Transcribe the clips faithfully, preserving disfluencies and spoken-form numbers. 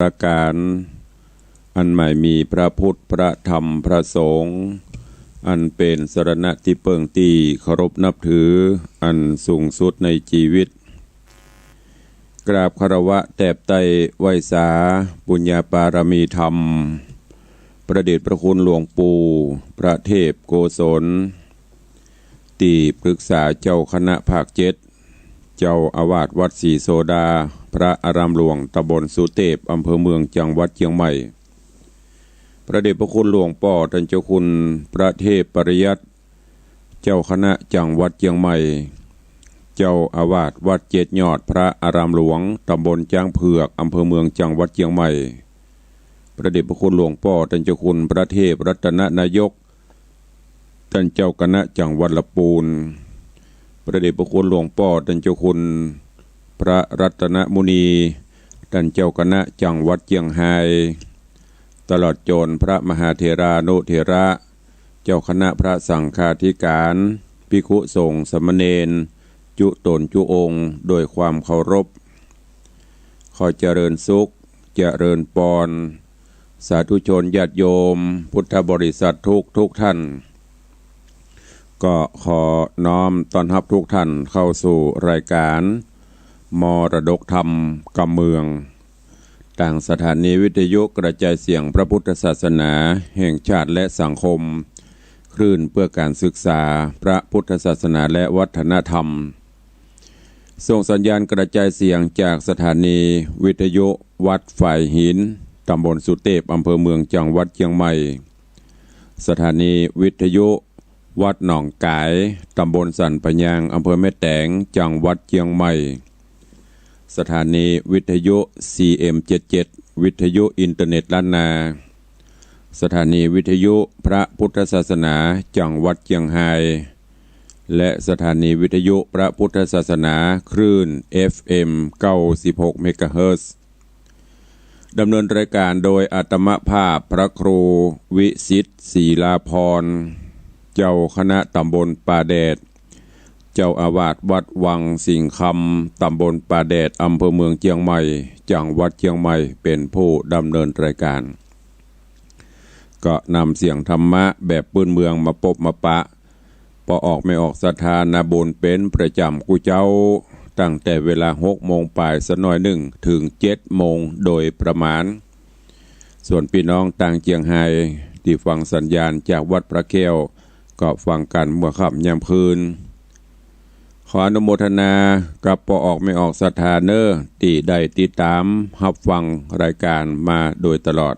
ประก๋าน อันหมายมีพระพุทธ พระธรรม พระสงฆ์ อันเป๋นสรณะตี้เปิ้งตี้เคารพนับถือ อันสูงสุดในจีวิต กราบคารวะแตบไต้ไหว้สา ปุญญาปารมีธรรม พระเดชพระคุณหลวงปู่ พระเทพโกศล ตี้ปรึกษาเจ้าคณะภาคเจ็ด เจ้าอาวาสวัดศรีโสดา พระอารามหลวงตำบลสุเตพ อำเภอเมือง จังหวัดเจียงใหม่ พระเดชพระคุณหลวงป้อต้านเจ้าคุณพระเทพปริยัติ เจ้าคณะจังหวัดเจียงใหม่ เจ้าอาวาสวัดเจ็ดยอด พระอารามหลวงตำบลจ๊างเผือก อำเภอเมือง จังหวัดเจียงใหม่ พระเดชพระคุณหลวงป้อต้านเจ้าคุณพระเทพรัตนนายก ต้านเจ้าคณะจังหวัดละปูน พระเดชพระคุณหลวงป้อต้านเจ้าคุณพระรัตนมุนี ต้านเจ้าคณะจังหวัดเจียงฮาย ตลอดจ๋นพระมหาเถรานุเถระ เจ้าคณะพระสังฆาธิการ ภิกขุสงฆ์สามเณร จุ๊ต๋นจุ๊องค์ โดยความเคารพ ขอเจริญสุข เจริญปอน สาธุชนญาติโยม พุทธบริษัททุกทุกท่าน ก็ขอน้อมต้อนฮับทุกท่านเข้าสู่รายการมรดกธรรมกำเมือง ตางสถานีวิทยุกระจายเสียงพระพุทธศาสนาแห่งชาติและสังคม คลื่นเพื่อการศึกษาพระพุทธศาสนาและวัฒนธรรม ส่งสัญญาณกระจายเสียงจากสถานีวิทยุวัดฝายหิน ตำบลสุเตพ อำเภอเมือง จังหวัดเจียงใหม่ สถานีวิทยุวัดหนองก๋าย ตำบลสันป่ายาง อำเภอแม่แตง จังหวัดเจียงใหม่ สถานีวิทยุ ซีเอ็มเจ็ดเจ็ด วิทยุอินเทอร์เน็ตล้านนา สถานีวิทยุพระพุทธศาสนา จังหวัดเจียงฮาย และสถานีวิทยุพระพุทธศาสนา คลื่น เอฟเอ็ม เก้าสิบหก เมกะเฮิรตซ์ ดำเนินรายการโดยอาตมาภาพพระครูวิสิทธิ์ ศรีลาภรณ์ เจ้าคณะตำบลป่าแดด เจ้าอาวาสวัดวังสิงห์คำ ตำบลป่าแดด อำเภอเมืองเจียงใหม่ จังหวัดเจียงใหม่ เป๋นผู้ดำเนินรายการ ก็นำเสียงธรรมะแบบปื้นเมืองมาปบมาปะ ปอออกแม่ออกศรัทธานาบุญเป๋นประจ๋ำกู้เจ๊า ตั้งแต่เวลาหกโมงป๋ายสักหน้อยนึ่ง เถิงเจ็ดโมงโดยประมาณ ส่วนปี้น้องตางเจียงฮายตี้ฟังสัญญาณจากวัดพระแก้ว ก็ฟังกั๋นเมื่อค่ำยามคืน ขออนุโมทนากับปอออกแม่ออกศรัทธาเน่อ ตี้ได้ติดต๋ามฮับฟังรายการมาโดยตลอด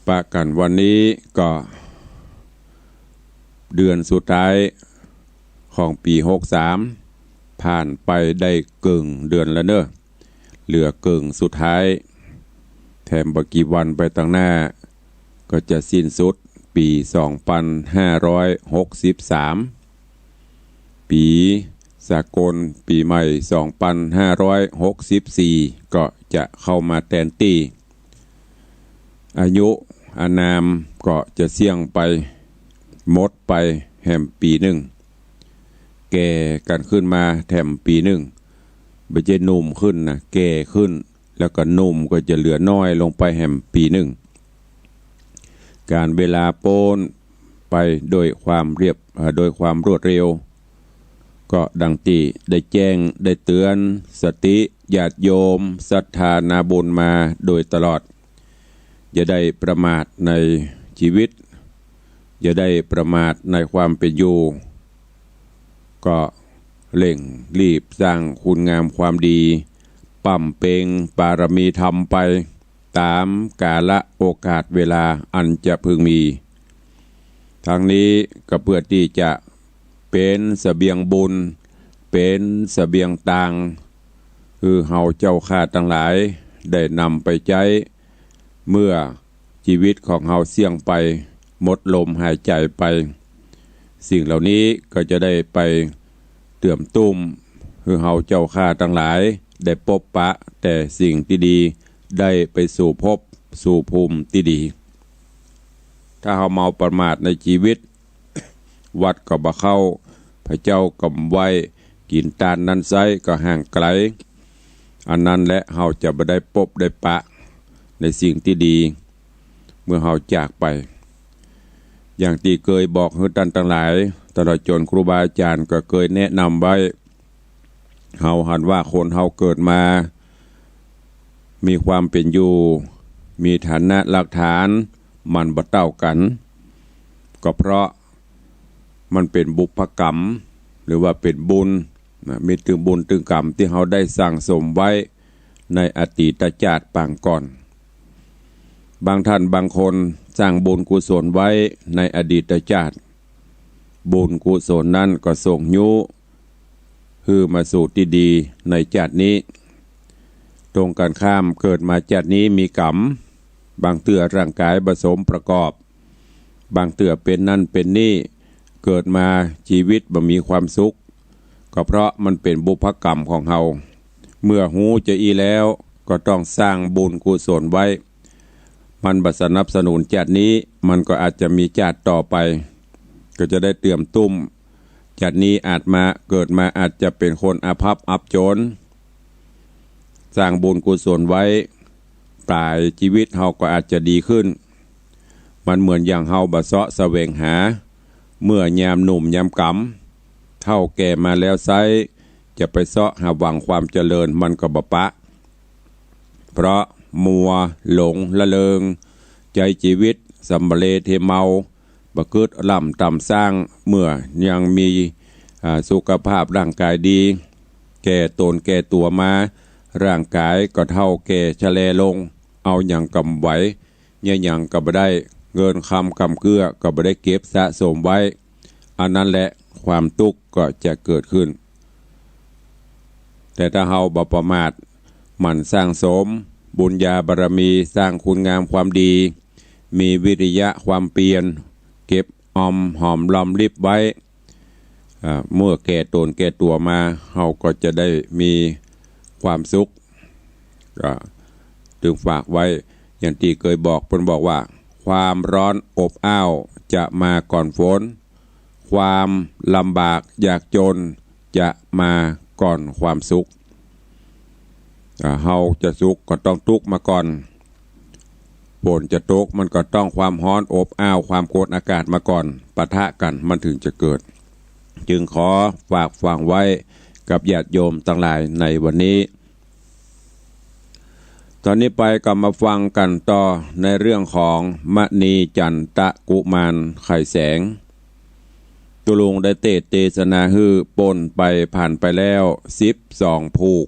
ปะกั๋นวันนี้ก็เดือนสุดท้ายของปี๋หกสาม ผ่านไปได้เกิ่งเดือนแล้วเน่อ เหลือเกิ่งสุดท้าย แถมบ่กี่วันไปตางหน้า ก็จะสิ้นสุดปี๋สองปันห้าร้อยหกสิบสาม ปี๋สากลปี๋ใหม่สองปันห้าร้อยหกสิบสี่ ก็จะเข้ามาแตนตี้ อายุอานามก็จะเสี้ยงไป หมดไปแหมปี๋นึ่ง แก่กั๋นขึ้นมาแถมปี๋นึ่ง บ่ใจ้หนุ่มขึ้นนะ แก่ขึ้น แล้วก็หนุ่มก็จะเหลือน้อยลงไปแหมปี๋นึ่ง ก๋านเวลาป๊นไปโดยความเรียบ เอ่อ โดยความรวดเร็ว ก็ดังตี้ได้แจ้งได้เตื๋อนสติญาติโยมศรัทธานาบุญมาโดยตลอด อย่าได้ประมาทในจีวิต อย่าได้ประมาทในความเป๋นอยู่ ก็เร่งรีบสร้างคุณงามความดี บำเพ็งปารมีธรรมไปต๋ามกาละโอกาสเวลาอันจะพึงมี ทั้งนี้ก็เพื่อตี้จะเป๋นเสบียงบุญ เป๋นเสบียงตาง หื้อเฮาเจ้าข้าตังหลายได้นำไปใจ๊ เมื่อจีวิตของเฮาเสี้ยงไป หมดลมหายใจ๋ไป สิ่งเหล่านี้ก็จะได้ไปเตื้อมตุ้ม หื้อเฮาเจ้าข้าตังหลายได้ปบปะแต่สิ่งตี้ดี ได้ไปสู่ภพสู่ภูมิตี้ดี ถ้าเฮาเมาประมาทในจีวิต วัดก็บ่เข้า พระเจ้าก็บ่ไหว้ กิ๋นตานนั้นไส้ก็ห่างไก๋ อันนั้นแหละเฮาจะบ่ได้ปบได้ปะในสิ่งตี้ดี เมื่อเฮาจากไป อย่างตี้เกยบอกหื้อต้านตังหลาย ตลอดจ๋นครูบาอาจ๋ารย์ก็เกยแนะนำไว้ เฮาหันว่าคนเฮาเกิดมา มีความเป๋นอยู่ มีฐานะหลักฐาน มันบ่เต้ากั๋น ก็เพราะมันเป๋นบุพกรรม หรือว่าเป๋นบุญนะ มีตึงบุญตึงกรรมตี้เฮาได้สั่งสมไว้ในอดีตจาติปางก่อน บางต้านบางคนสร้างบุญกุศลไว้ในอดีตจาติ บุญกุศลนั้นก็ส่งยุ หื้อมาสู่ตี้ดีในจาตินี้ ตรงกั๋นข้ามเกิดมาจาตินี้มีกรรม บางเตื้อร่างก๋ายบ่สมประกอบ บางเตื้อเป๋นนั้นเป๋นนี้ เกิดมาจีวิตบ่มีความสุข ก็เพราะมันเป๋นบุพกรรมของเฮา เมื่อฮู้จาอี้แล้วก็ต้องสร้างบุญกุศลไว้ มันบ่สนับสนุนจาตินี้ มันก็อาจจะมีจาติต่อไป ก็จะได้เตรียมตุ้ม จาตินี้อาจมา เกิดมาอาจจะเป๋นคนอภัพอับจ๋น สร้างบุญกุศลไว้ ป๋ายจีวิตเฮาก็อาจจะดีขึ้น มันเหมือนอย่างเฮาบ่เซาะแสวงหา เมื่อยามหนุ่มยามก๋ำ เฒ่าแก่มาแล้วไซร้ จะไปเซาะหาหวังความเจริญมันก็บ่ปะ เพราะมัวหลงละเริง ใจ๊จีวิตสำเรเทเมา บ่กึ๊ดล้ำต่ำซ้าง เมื่อยังมี อ่า สุขภาพร่างก๋ายดี แก่ต๋นแก่ตั๋วมา ร่างก๋ายก็เฒ่าแก่ชะแลลง เอาหยังก็บ่ไหว เยียะหยังก็บ่ได้ เงินคำกำเกื้อก็บ่ได้เก็บสะสมไว้ อันนั้นแหละความตุ๊กข์ก็จะเกิดขึ้น แต่ถ้าเฮาบ่ประมาท หมั่นสั่งสมบุญญาบารมี สร้างคุณงามความดี มีวิริยะความเปียร เก็บออมหอมรอมริบไว้ อ่า เมื่อแก่ต๋นแก่ตั๋วมา เฮาก็จะได้มีความสุข ก็ตึงฝากไว้ อย่างตี้เกยบอก เปิ้นบอกว่า ความร้อนอบอ้าวจะมาก่อนฝน ความลำบากยากจนจะมาก่อนความสุข อ่า เฮาจะสุขก็ต้องตุ๊กข์มาก่อน ฝนจะตกมันก็ต้องความฮ้อนอบอ้าว ความกดอากาศมาก่อน ปะทะกั๋นมันถึงจะเกิด จึงขอฝากฝังไว้กับญาติโยมตังหลายในวันนี้ ต๋อนนี้ไปก็มาฟังกั๋นต่อในเรื่องของมณีจันตะกุมารไขแสง ตุ๊ลุงได้เตสน์เตสนาหื้อป๊นไปผ่านไปแล้วสิบสองผูก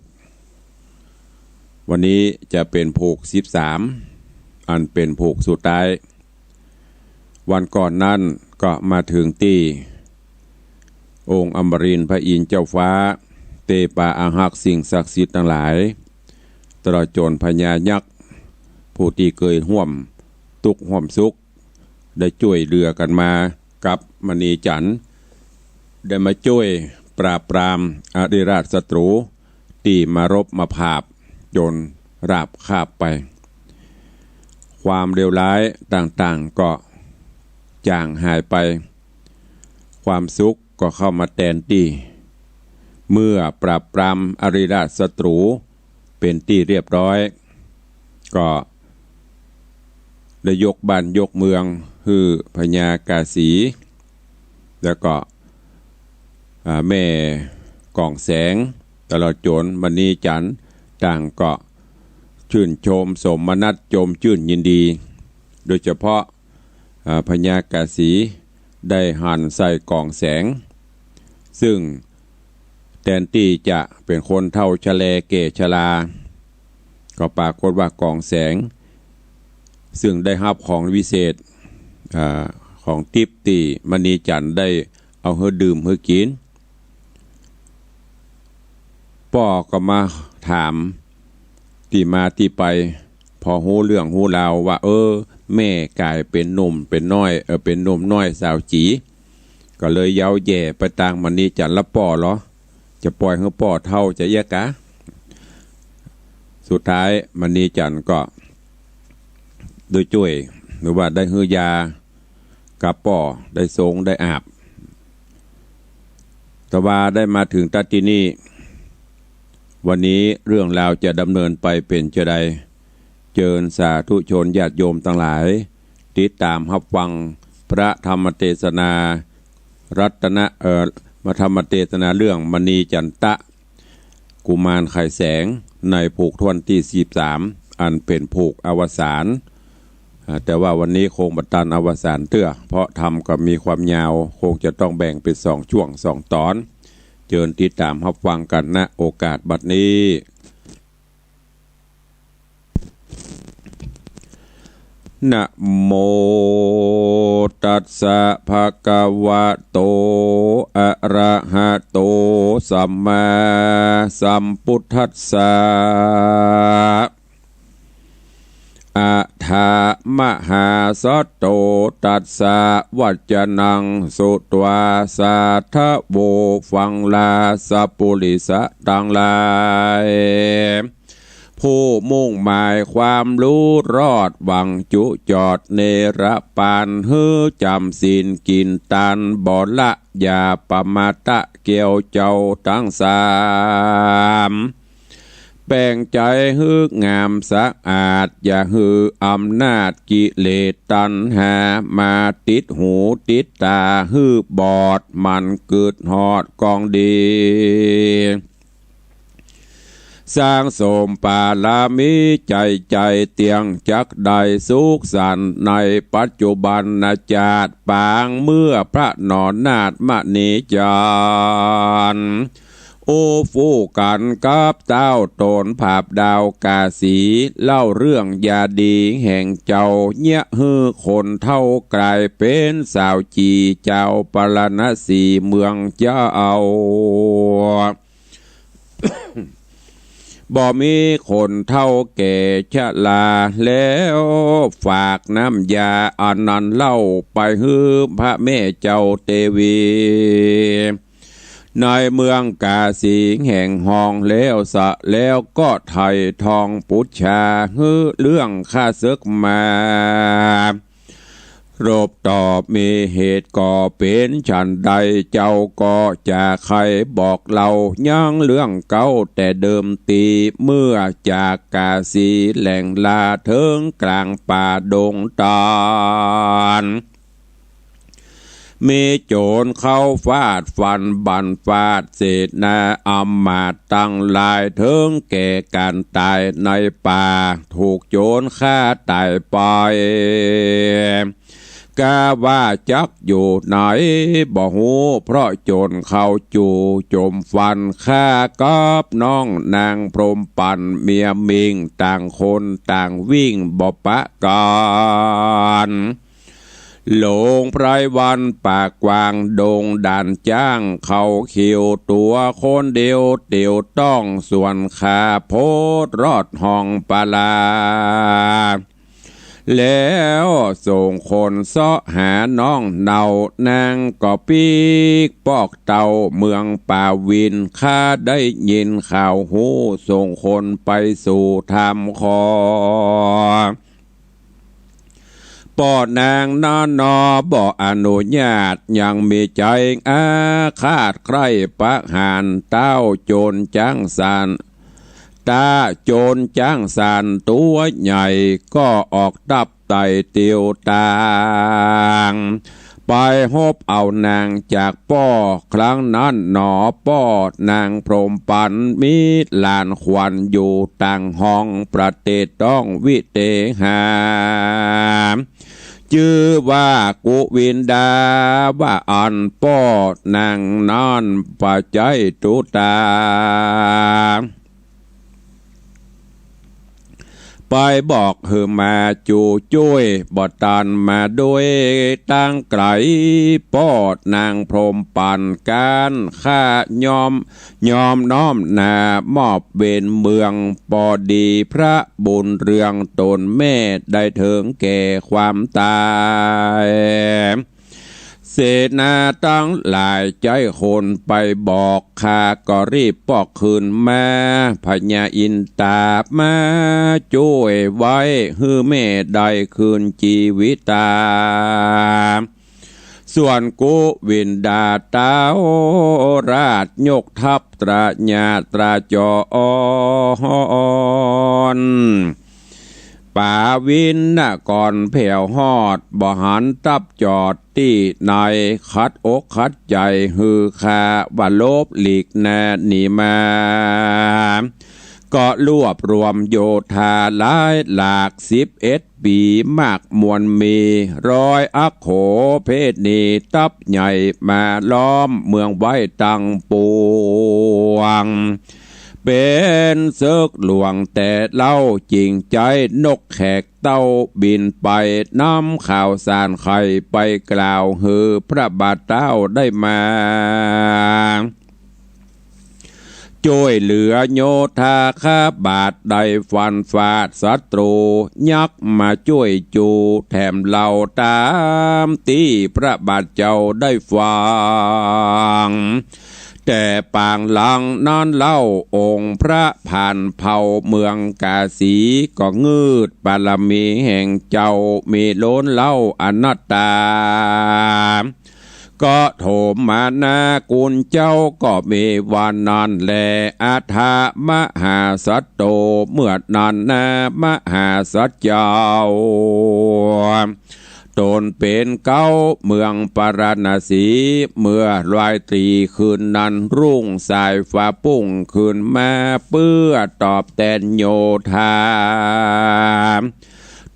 วันนี้จะเป๋นผูกสิบสาม อันเป๋นผูกสุดท้าย วันก่อนนั้นก็มาถึงตี้องค์อมรินทร์พระอินทร์เจ้าฟ้า เตปาอารักษ์สิ่งศักดิ์สิทธิ์ตังหลาย ตลอดจ๋นพญายักษ์ ผู้ตี้เกยฮ่วมตุ๊กข์ฮ่วมสุข ได้จ้วยเหลือกั๋นมากับมณีจันทร์ ได้มาจ้วยปราบปรามอริราชศัตรู ตี้มารบมาผาบจ๋นราบคาบไป ความเลวร้ายต่างๆ ก็จ่างหายไป ความสุขก็เข้ามาแตนตี้ เมื่อปราบปรามอริราชศัตรูเป๋นตี้เรียบร้อย ก็ได้ยกบ้านยกเมืองหื้อพญากาสี แล้วก็ อ่า แม่กองแสง ตลอดจ๋นมณีจันทร์ ต่างก็ชื่นชมสมนัสจมจื้นยินดี โดยเฉพาะ อ่า พญากาสีได้หันใส่กองแสง ซึ่งแตนตี้จะเป๋นคนเฒ่าชะแลแก่ชรา ก็ปรากฏว่ากองแสง ซึ่งได้ฮับของวิเศษ อ่า ของติ๊บตี้มณีจันทร์ได้เอาหื้อดื่มหื้อกิ๋น ป้อก็มาถามตี้มาตี้ไป พอฮู้เรื่องฮู้ราวว่า เออ แม่ก๋ายเป๋นหนุ่มเป๋นน้อย เออ เป๋นหนุ่มน้อยสาวจี๋ ก็เลยเย้าแหย่ไปตางมณีจันทร์ละป้อเหรอ จะป่อยหื้อป้อเฒ่าจะเอี้ยกา สุดท้ายมณีจันทร์ก็ได้จ้วย หรือว่าได้หื้อยากับป้อ ได้ซงได้อาบ แต่ว่าได้มาถึงตั๊ดตี้นี่ วันนี้เรื่องราวจะดำเนินไปเป๋นจาใด เจิญสาธุชนญาติโยมตังหลาย ติดต๋ามฮับฟังพระธรรมเตสนา รัตนะ เอ่อ พระธรรมเตสนาเรื่องมณีจันตะ กุมารไขแสง ในผูกถ้วนตี้สี่สิบสาม อันเป๋นผูกอวสาน อ่า แต่ว่าวันนี้คงบ่ตันอวสานเตื้อ เพราะธรรมก็มีความยาว คงจะต้องแบ่งเป๋นสองช่วงสองต๋อน เจิญติดต๋ามฮับฟังกั๋น ณ โอกาสบัดนี้ นะโมตัสสะ ภะคะวะโต อะระหะโต สัมมาสัมพุทธัสสะ อะถะ มหาสัตโต ตัสสะ วัจจนัง สุตวา สาธะโว ฟังราชปุริสะตังหลาย ผู้มุ่งหมายความรู้รอด หวังจุจอดเนรปาน หื้อจ๋ำศีลกิ๋นตาน บ่ละอย่าประมาทเตี้ยวเจ้าตังสาม แป๋งใจ๋หื้องามสะอาด อย่าหื้ออำนาจกิเลสตัณหา มาติดหูติดต๋าหื้อบอด หมั่นกึ๊ดฮอดกองดี สร้างสมปารมีใจ๋ ใจ๋เตี้ยงจักได้สุขสันต์ ในปัจจุบันนาจาติ ปางเมื่อพระนอนนาถมณีจันทร์ อู้ฟู่กั๋นกับเต้าต๋นผาบดาวกาสี เล่าเรื่องยาดีแห่งเจ้า เยียะหื้อคนเฒ่ากล๋ายเป๋นสาวจี๋ จาวปาราณสีเมืองเจ้า บ่มีคนเฒ่าแก่ชรา แล้วฝากน้ำยาอันนั้นเล่า ไปหื้อพระแม่เจ้าเตวี ในเมืองกาสีแห่งฮองแล้วสะ แล้วก็ไถ่ทองปู๋จา หื้อเรื่องข้าเสิกมา รบตอบมีเหตุก็เป๋นฉันใด เจ้าก็จะใค่บอกเล่า ยังเรื่องเก่าแต่เดิมตี้ เมื่อจากกาสีแหล่งลา เถิงกลางป่าดงตาล มีโจรเข้าฟาดฟันบั่นฟาดเสนา อำมาตย์ตังหลายเถิงแก่ก๋านต๋ายในป่า ถูกโจรฆ่าต๋ายไป กาว่าจักอยู่ไหนบ่ฮู้ เพราะโจรเข้าจู่โจมฟัน ฆ่ากับน้องนางพรหมปัน เมียหมิ่งต่างคนต่างวิ่งบ่ปะกั๋น หลงไพรวันป่ากว้าง ดงด่านจ๊างเขาเขียว ตั๋วคนเดียวเตียวต้อง ส่วนข้าโผดรอดห้องปาลา แล้วส่งคนเซาะหาน้องเนา นางก็ปิ๊กปอกเต้าเมืองป่าวิน ข้าได้ยินข่าวฮู้ ส่งคนไปสู่ถามขอ ป้อนางนั้นหนอบ่อนุญาต ยังมีใจ๋อาฆาตใคร่ประหาร เต้าโจรจ๊างสัน ต้าโจรจ๊างสันตั๋วใหญ่ ก็ออกตับไต่เตียวตาง ไปฮบเอานางจากป้อ ครั้งนั้นหนอป้อนางพรหมปัน มีหลานขวัญอยู่ต่างห้อง ประเตศต้องวิเตหา จื้อว่ากุวินดา ว่าอั้นป้อนางนั้นบ่ใจ้ตุ๊ตา ไปบอกหื้อมาจู้จ้วย บ่ตันมาด้วยตางไก๋ ป้อนางพรหมปันก๋านข้ายอม ยอมน้อมหน้ามอบเวนเมือง ปอดีพระบุญเรืองต๋นแม่ได้เถิงแก่ความต๋าย เสนาตังหลายใจ๊คนไปบอก ข้าก็รีบปอกคืนมา พญาอินต๋ามาจ้วยไว้ หื้อแม่ได้คืนจีวิตา ส่วนโกวินดาเต้าราชยกทัพตระหยาตราจ๋อน ป๋าวินนครแผวฮอด บ่หันทัพจอดตี้ไหน ขัดอกขัดใจ๋หื้อข้า ว่าหลบหลีกหน้าหนีมา ก็รวบรวมโยธาหลายหลาก สิบเอ็ดปี๋มากมวลมี ร้อยอัคโขเภณี ทัพใหญ่มาล้อมเมืองไว้ตังปวง เป๋นศึกหลวงแต่เล่า จิ่งใจ๊นกแขกเต้าบินไป นำข่าวสารไขไปกล่าวหื้อพระบาทเต้าได้มา จ้วยเหลือโยธาข้าบาทได้ฟันฟาดศัตรู ยักษ์มาจ้วยจูแถมเล่าต๋ามตี้พระบาทเจ้าได้ฟัง แต่ปางหลังนั้นเล่าองค์พระผ่านเผ่าเมืองกาสี ก็งืดบารมีแห่งเจ้ามีล้นเล่าอนัตตา ก็โถมมานากุลเจ้าก็มีวันนั้นแล อัฏฐมหาสัตโต เมื่อนั้นนา มหาสัตว์เจ้า ตนเป๋นเก๊าเมืองปาราณสี เมื่อลอยตรีคืนนั้นรุ่งสายฟ้าปุ้งขึ้นมา เปื้อตอบแตนโยธา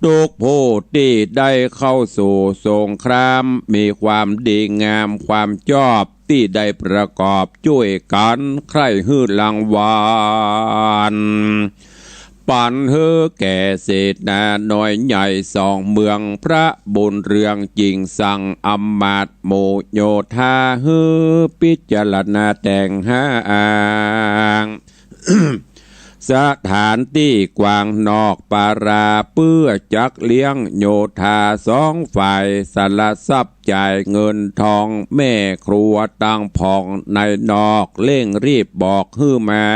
ทุกผู้ตี้ได้เข้าสู่สงคราม มีความดีงามความจอบ ตี้ได้ประกอบจ้วยกั๋น ใคร่หื้อรางวัล ปั๋นหื้อแก่เสนาน้อยใหญ่สองเมือง พระบุญเรืองจิ่งสั่งอำมาตย์หมู่โยธา หื้อพิจารณาแต่งหาอ่าง สถานตี้กว้างนอกปารา เปื้อจักเลี้ยงโยธาสองฝ่าย สละทรัพย์จ่ายเงินทอง แม่ครัวตังผ่องในนอก เร่งรีบบอกหื้อมา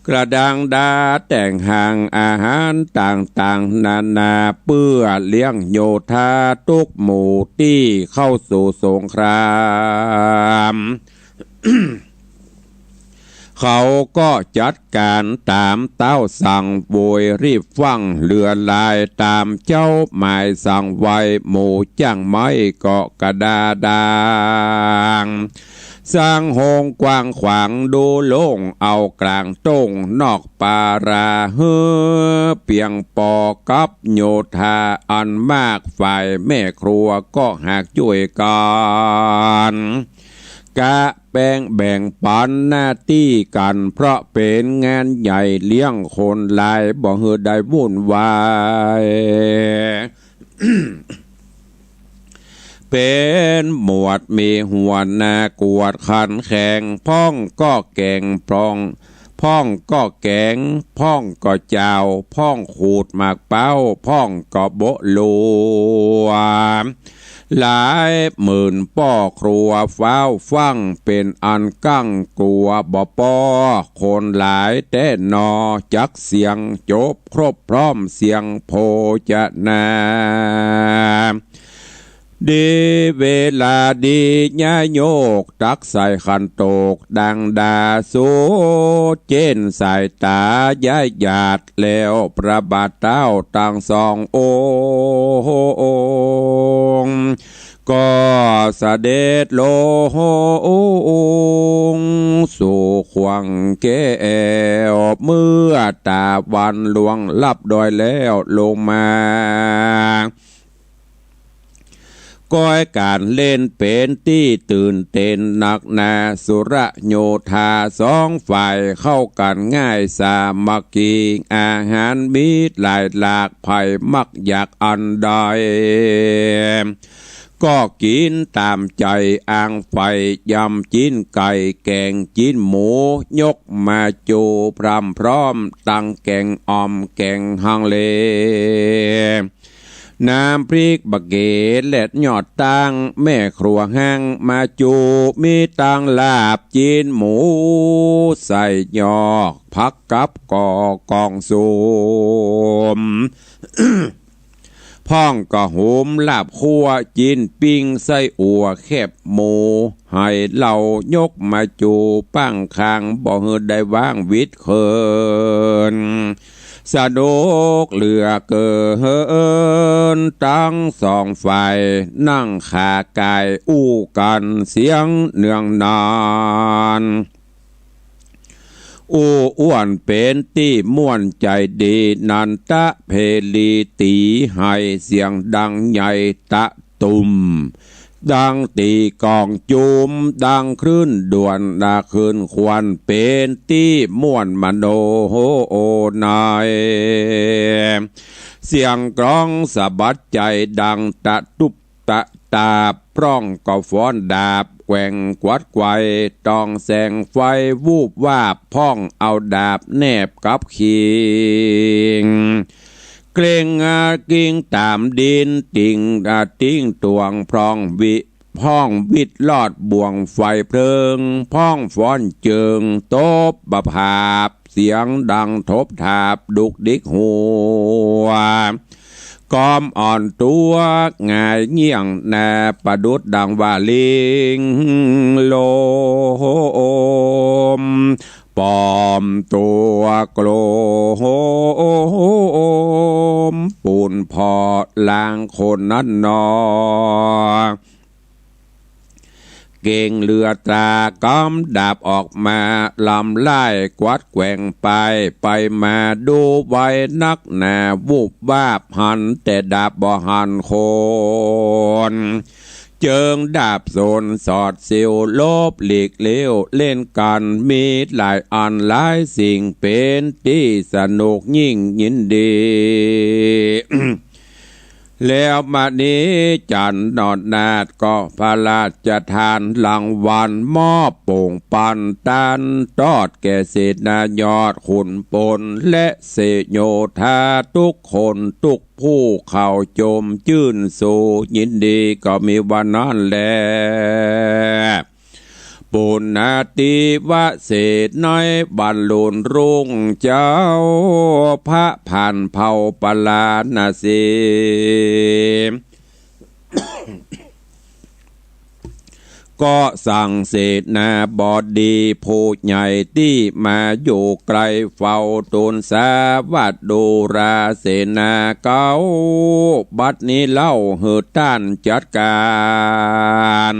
กระดังดาแต่งหางอาหารต่างๆ นานา เปื้อเลี้ยงโยธาทุกหมู่ตี้เข้าสู่สงคราม เขาก็จัดก๋านต๋ามเต้าสั่งโวย รีบฟั่งเหลือหลายต๋ามเจ้าหมายสั่งไว้ หมู่จ้างไม้ก็กระดาดาง สร้างโฮงกว้างขวางดูโล่ง เอาก๋างต้งนอกปารา หื้อเปียงปอกับโยธาอันมาก ฝ่ายแม่ครัวก็หากจ้วยกั๋น กะแบ่ง แบ่งปั๋นหน้าตี้กั๋น เพราะเป๋นงานใหญ่เลี้ยงคนหลาย บ่หื้อได้วุ่นวาย เป๋นหมวดมีหัวหน้ากวดขันแข็ง พ่องก็แก๋ง พ่อง พ่องก็แก๋ง พ่องก็เจ้า พ่องขูดหมากเป๊า พ่องก็โบะหลัว หลายหมื่นป้อครัวฟ้าวฟั่ง เป๋นอันกั้งกั๋วบ่ป้อ คนหลายแต๊หนอ จักเสียงจบครบพร้อมเสียงโภจนา ดีเวลาดีญาโยก ตักใส่ขันโตกดังดา สูดเจ้นสายต๋าย้ายหยาด แล้วพระบาทเต้าตังสององค์ ก็เสด็จลงสู่ขว้างแก้ว เมื่อต๋าวันล่วงลับดอยแล้วลงมา ก้อยก๋านเล่นเป๋นตี้ตื่นเต้นนักหนา สุรโยธาสองฝ่ายเข้ากั๋นง่ายสามัคคี อาหารมีหลายหลาก ใผมักอยากอันใด ก็กิ๋นต๋ามใจ๋ อ้างใฝ่ยำจิ๊นไก่ แก๋งจิ๊นหมู ยกมาจูพร่ำพร้อม ตังแก๋งอ่อมแก๋งฮังเล น้ำพริกบะเก๋และยอดตั้ง แม่ครัวหังมาจู มีตังลาบจิ๊นหมู ใส่ยอกผักกับก่อกองสุม พ่องก็หุมลาบคั่ว จิ๊นปิ้งไส้อั่วแคบหมู ไหเหล่ายกมาจู๋ ปังคางบ่หื้อได้ว่างวิดเขิน สนุกเหลือเกิน ตึงสองฝ่ายนั่งขาก๋ายอู้กั๋นเสียงเนืองนาน อู้อ้วนเป๋นตี้ม่วนใจ๋ดี นันทะเพลีตี๋ไหเสียงดังใหญ่ตะตุ่ม ดังตี๋ก๋องจุม ดังคลื่นด่วนนาคลื่นควร เป๋นตี้ม่วนมโนใน เสียงกลองสะบัดใจ๋ดังตะตุ๊บตะตาบ พร้องก็ฟ้อนดาบแกว่งกวัดไกว ต้องแสงไฟวูบวาบ พร้องเอาดาบแนบกับคิง เกร็งอากิงต๋ามดิน ติ่งอาติ้งตวง พร้องวิ พร้องวิดลอดบ่วงไฟเพลิง พร้องฟ้อนเจิงตบประผาบ เสียงดังทบถาบดุกดิกหัว กอมอ่อนตั๋วหงายเงี้ยงหน้า ประดุจดังว่าลิงลม ปลอมตั๋วโกลม ปูนผ่อลางคนนั้นหนอ เก่งเหลือต๋า กำดาบออกมา ลำไล่กวัดแกว่งไป ไปมาดูไวนักหนา วูบวาบหันแต่ดาบบ่หันคน เจิงดาบสนสอดเสี้ยว หลบหลีกเลี้ยวเล่นกั๋น มีหลายอันหลายสิ่ง เป๋นตี้สนุกยิ่งยินดี แล้วมณีจันทร์หนอดนาฏก็พระราชทานรางวัล มอบโป่งปันตันตอดแก่เสนายอดขุนพล และเสโยธาทุกคนทุกผู้ เขาจมจื้นสูยินดี ก็มีว่านั้นแล ปุณณาธิวเสนในวันลุนรุ่ง เจ้าพระผ่านเผ่าปาราณสี ก็สั่งเสนาบดีผู้ใหญ่ตี้มาอยู่ไกล เฝ้าตูนสาวัตดูราเสนาเก๊า บัดนี้เล่าหื้อต้านจัดก๋าน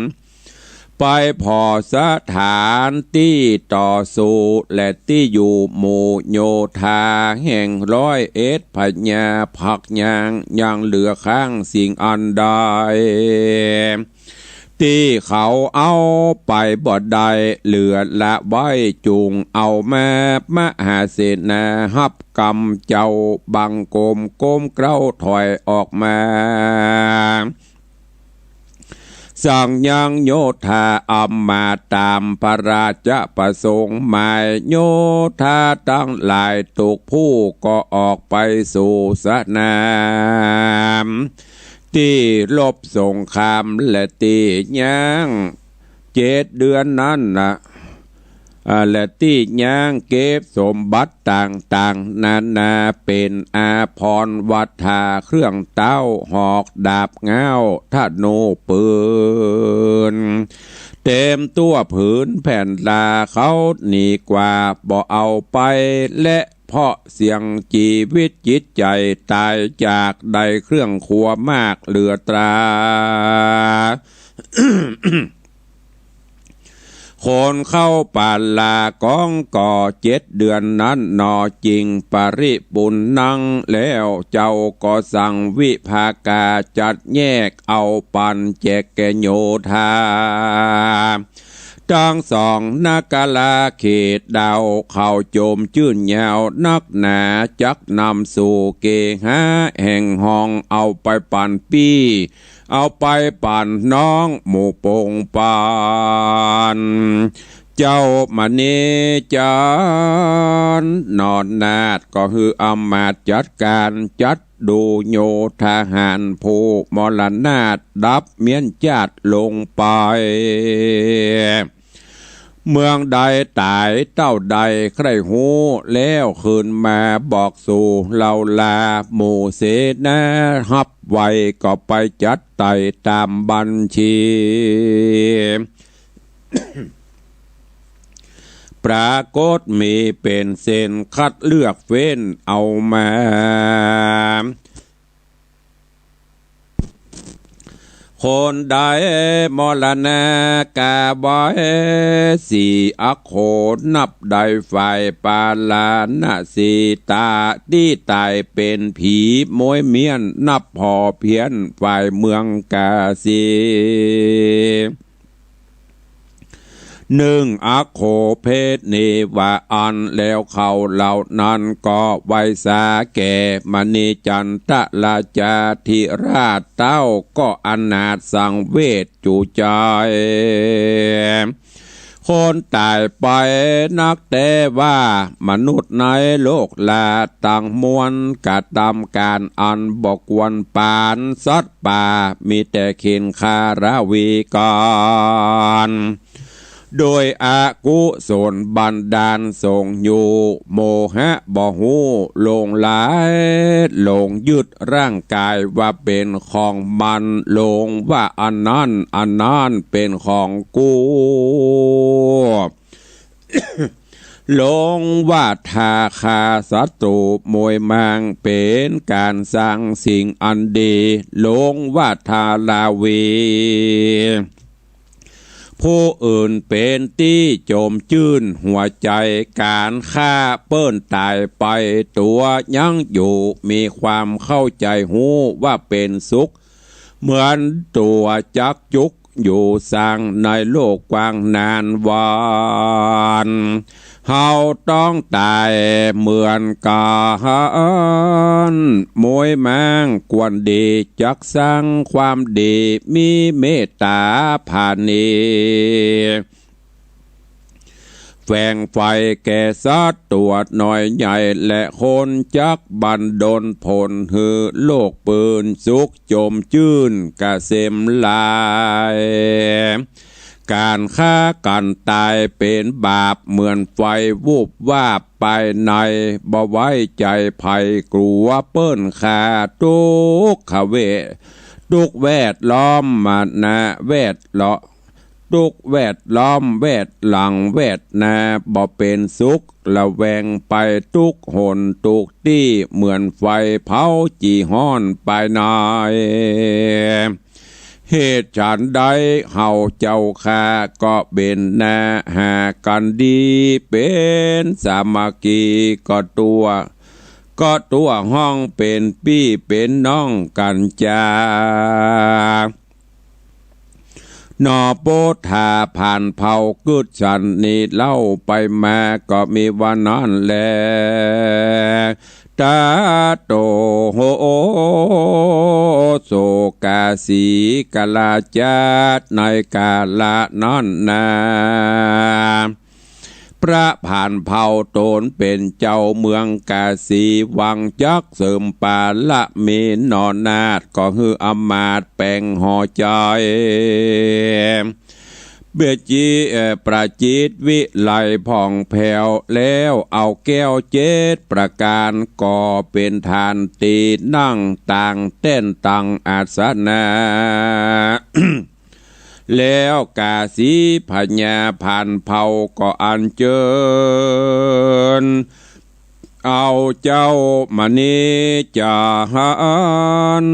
ไปผ่อสถานตี้ต่อสู้ และตี้อยู่หมู่โยธาแห่งร้อยเอ็ดพญา พักยัง ยังเหลือค้างสิ่งอันใด ตี้เขาเอาไปบ่ได้ เหลือละไว้ จุ่งเอามา มหาเสนาฮับกำเจ้า บังคมก้มเกล้าถอยออกมา สั่งยังโยธาอำมาตย์ต๋ามพระราชประสงค์หมาย โยธาตังหลายทุกผู้ก็ออกไปสู่สนาม ตี้รบสงคราม และตี้ยังเจ็ดเดือนนั้นนะ อ่า และตี้ยังเก็บสมบัติต่างๆ นานา เป๋นอาภรณ์วัตถาเครื่องเต๊า หอกดาบง้าวธนูปืน เต็มตั๋วผืนแผ่นรา เขาหนีกว่าบ่เอาไป และเพราะเสี่ยงจีวิตจิตใจ๋ต๋ายจาก ได้เครื่องครัวมากเหลือต๋า คนเข้าป่าลาก๋องก่อเจ็ดเดือนนั้นหนอ จึงปริปุณณัง แล้วเจ้าก็สั่งวิภากาจัดแยกเอาปันแจกแก่โยธา ตึงสองนคราเขตเดา เขาจมจื้นยาวนักหนา จักนำสู่เกหาแห่งห้อง เอาไปปันปี้ เอาไปปันน้องหมู่ปงปัน เจ้ามณีจันทร์หนอนาถก็หื้ออำมาตย์จัดก๋าน จัดดูโยธาหารผู้มรณาถดับเมี้ยนจาติลงไป ป เมืองใดต๋ายเต้าใดใคร่ฮู้ แล้วคืนมาบอกสู่เฮาลา หมู่เสนาฮับไวก็ไปจัดไต่ต๋ามบัญชี ปรากฏมีเป๋นเส้นคัดเลือกเฟ้นเอามา คนใดมรณะกาไว้สี่อโข นับได้ฝ่ายปาราณสี ต๋าตี้ต๋ายเป๋นผีม้วยเมี้ยน นับผ่อเพี้ยนฝ่ายเมืองกาสี นึ่งอโข เพศนี้ว่าอั้น แล้วเขาเหล่านั้นก็ไหว้สาแก่มณีจันทราชาธิราช เต้าก็อนาถสังเวชจู๋ใจ๋ คนต๋ายไปนักแต๊ว่า มนุษย์ในโลกลาตังมวล กระตำก๋านอันบ่ควรปาน สัตว์ป่ามีแต่เข็ญฆ่าราวีกั๋น โดยอกุศลบันดาลส่งอยู่ โมหะบ่ฮู้หลงไหล หลงยึดร่างก๋ายว่าเป๋นของมัน หลงว่าอันนั้นอันนั้นเป๋นของกู หลงว่าถ้าฆ่าศัตรูม้วยมางเป๋นก๋านสร้างสิ่งอันดี หลงว่าถ้าราวี ผู้อื่นเป๋นตี้จมจื้นหัวใจ๋ ก๋านฆ่าเปิ้นต๋ายไปตั๋วยังอยู่ มีความเข้าใจ๋ฮู้ว่าเป๋นสุข เหมือนตั๋วจักจุกอยู่สังในโลกกว้างนานวาน เฮาต้องต๋ายเหมือนกั๋น ม้วยมางควรดีจักสร้างความดี มีเมตต๋าผาณี แฝงใฝ่แก่สัตว์ตั๋วน้อยใหญ่ และคนจักบันดลผลหื้อโลกปืนสุขจมจื้นกะเสมหลาย ก๋านฆ่ากั๋นต๋ายเป๋นบาปเหมือนไฟวูบวาบไปใน บ่ไว้ใจ๋ใผกลัวเปิ้นฆ่า ตุ๊กขเวท ตุ๊กแวดล้อมมานะแวดล้อม ตุ๊กแวดล้อมแวดหลังแวดหน้า บ่เป๋นสุข ระแวงไปตุ๊กหนตุ๊กตี้ เหมือนไฟเผาจีฮ้อนไปใน เหตุฉันใดเฮาเจ้าข้าก็เบนหน้าหากั๋นดี เป๋นสามัคคี ก็ตั๋ว ก็ตั๋วฮ้องเป๋นปี้เป๋นน้องกั๋นจา หนอ โปธาผ่านเผ่ากึ๊ดสันนี้เล่า ไปมาก็มีว่านั้นแล ตาโตโห โสกาสีกราชาช ในกาละนั้นนา พระผ่านเผ่าต๋นเป๋นเจ้าเมืองกาสี หวังจักเสริมปารมีหนอนาถ ก็หื้ออำมาตย์แป๋งหอใจ๋ เบญจี เอ่อ ประจิตวิไลผ่องแผ้ว แล้วเอาแก้วเจ็ดประก๋าน ก่อเป๋นฐานตี้นั่ง ตางแต้นตังอาสนะ แล้วกาสีพญาผ่านเผ่าก็อัญเจิญ เอาเจ้ามณีจาหัน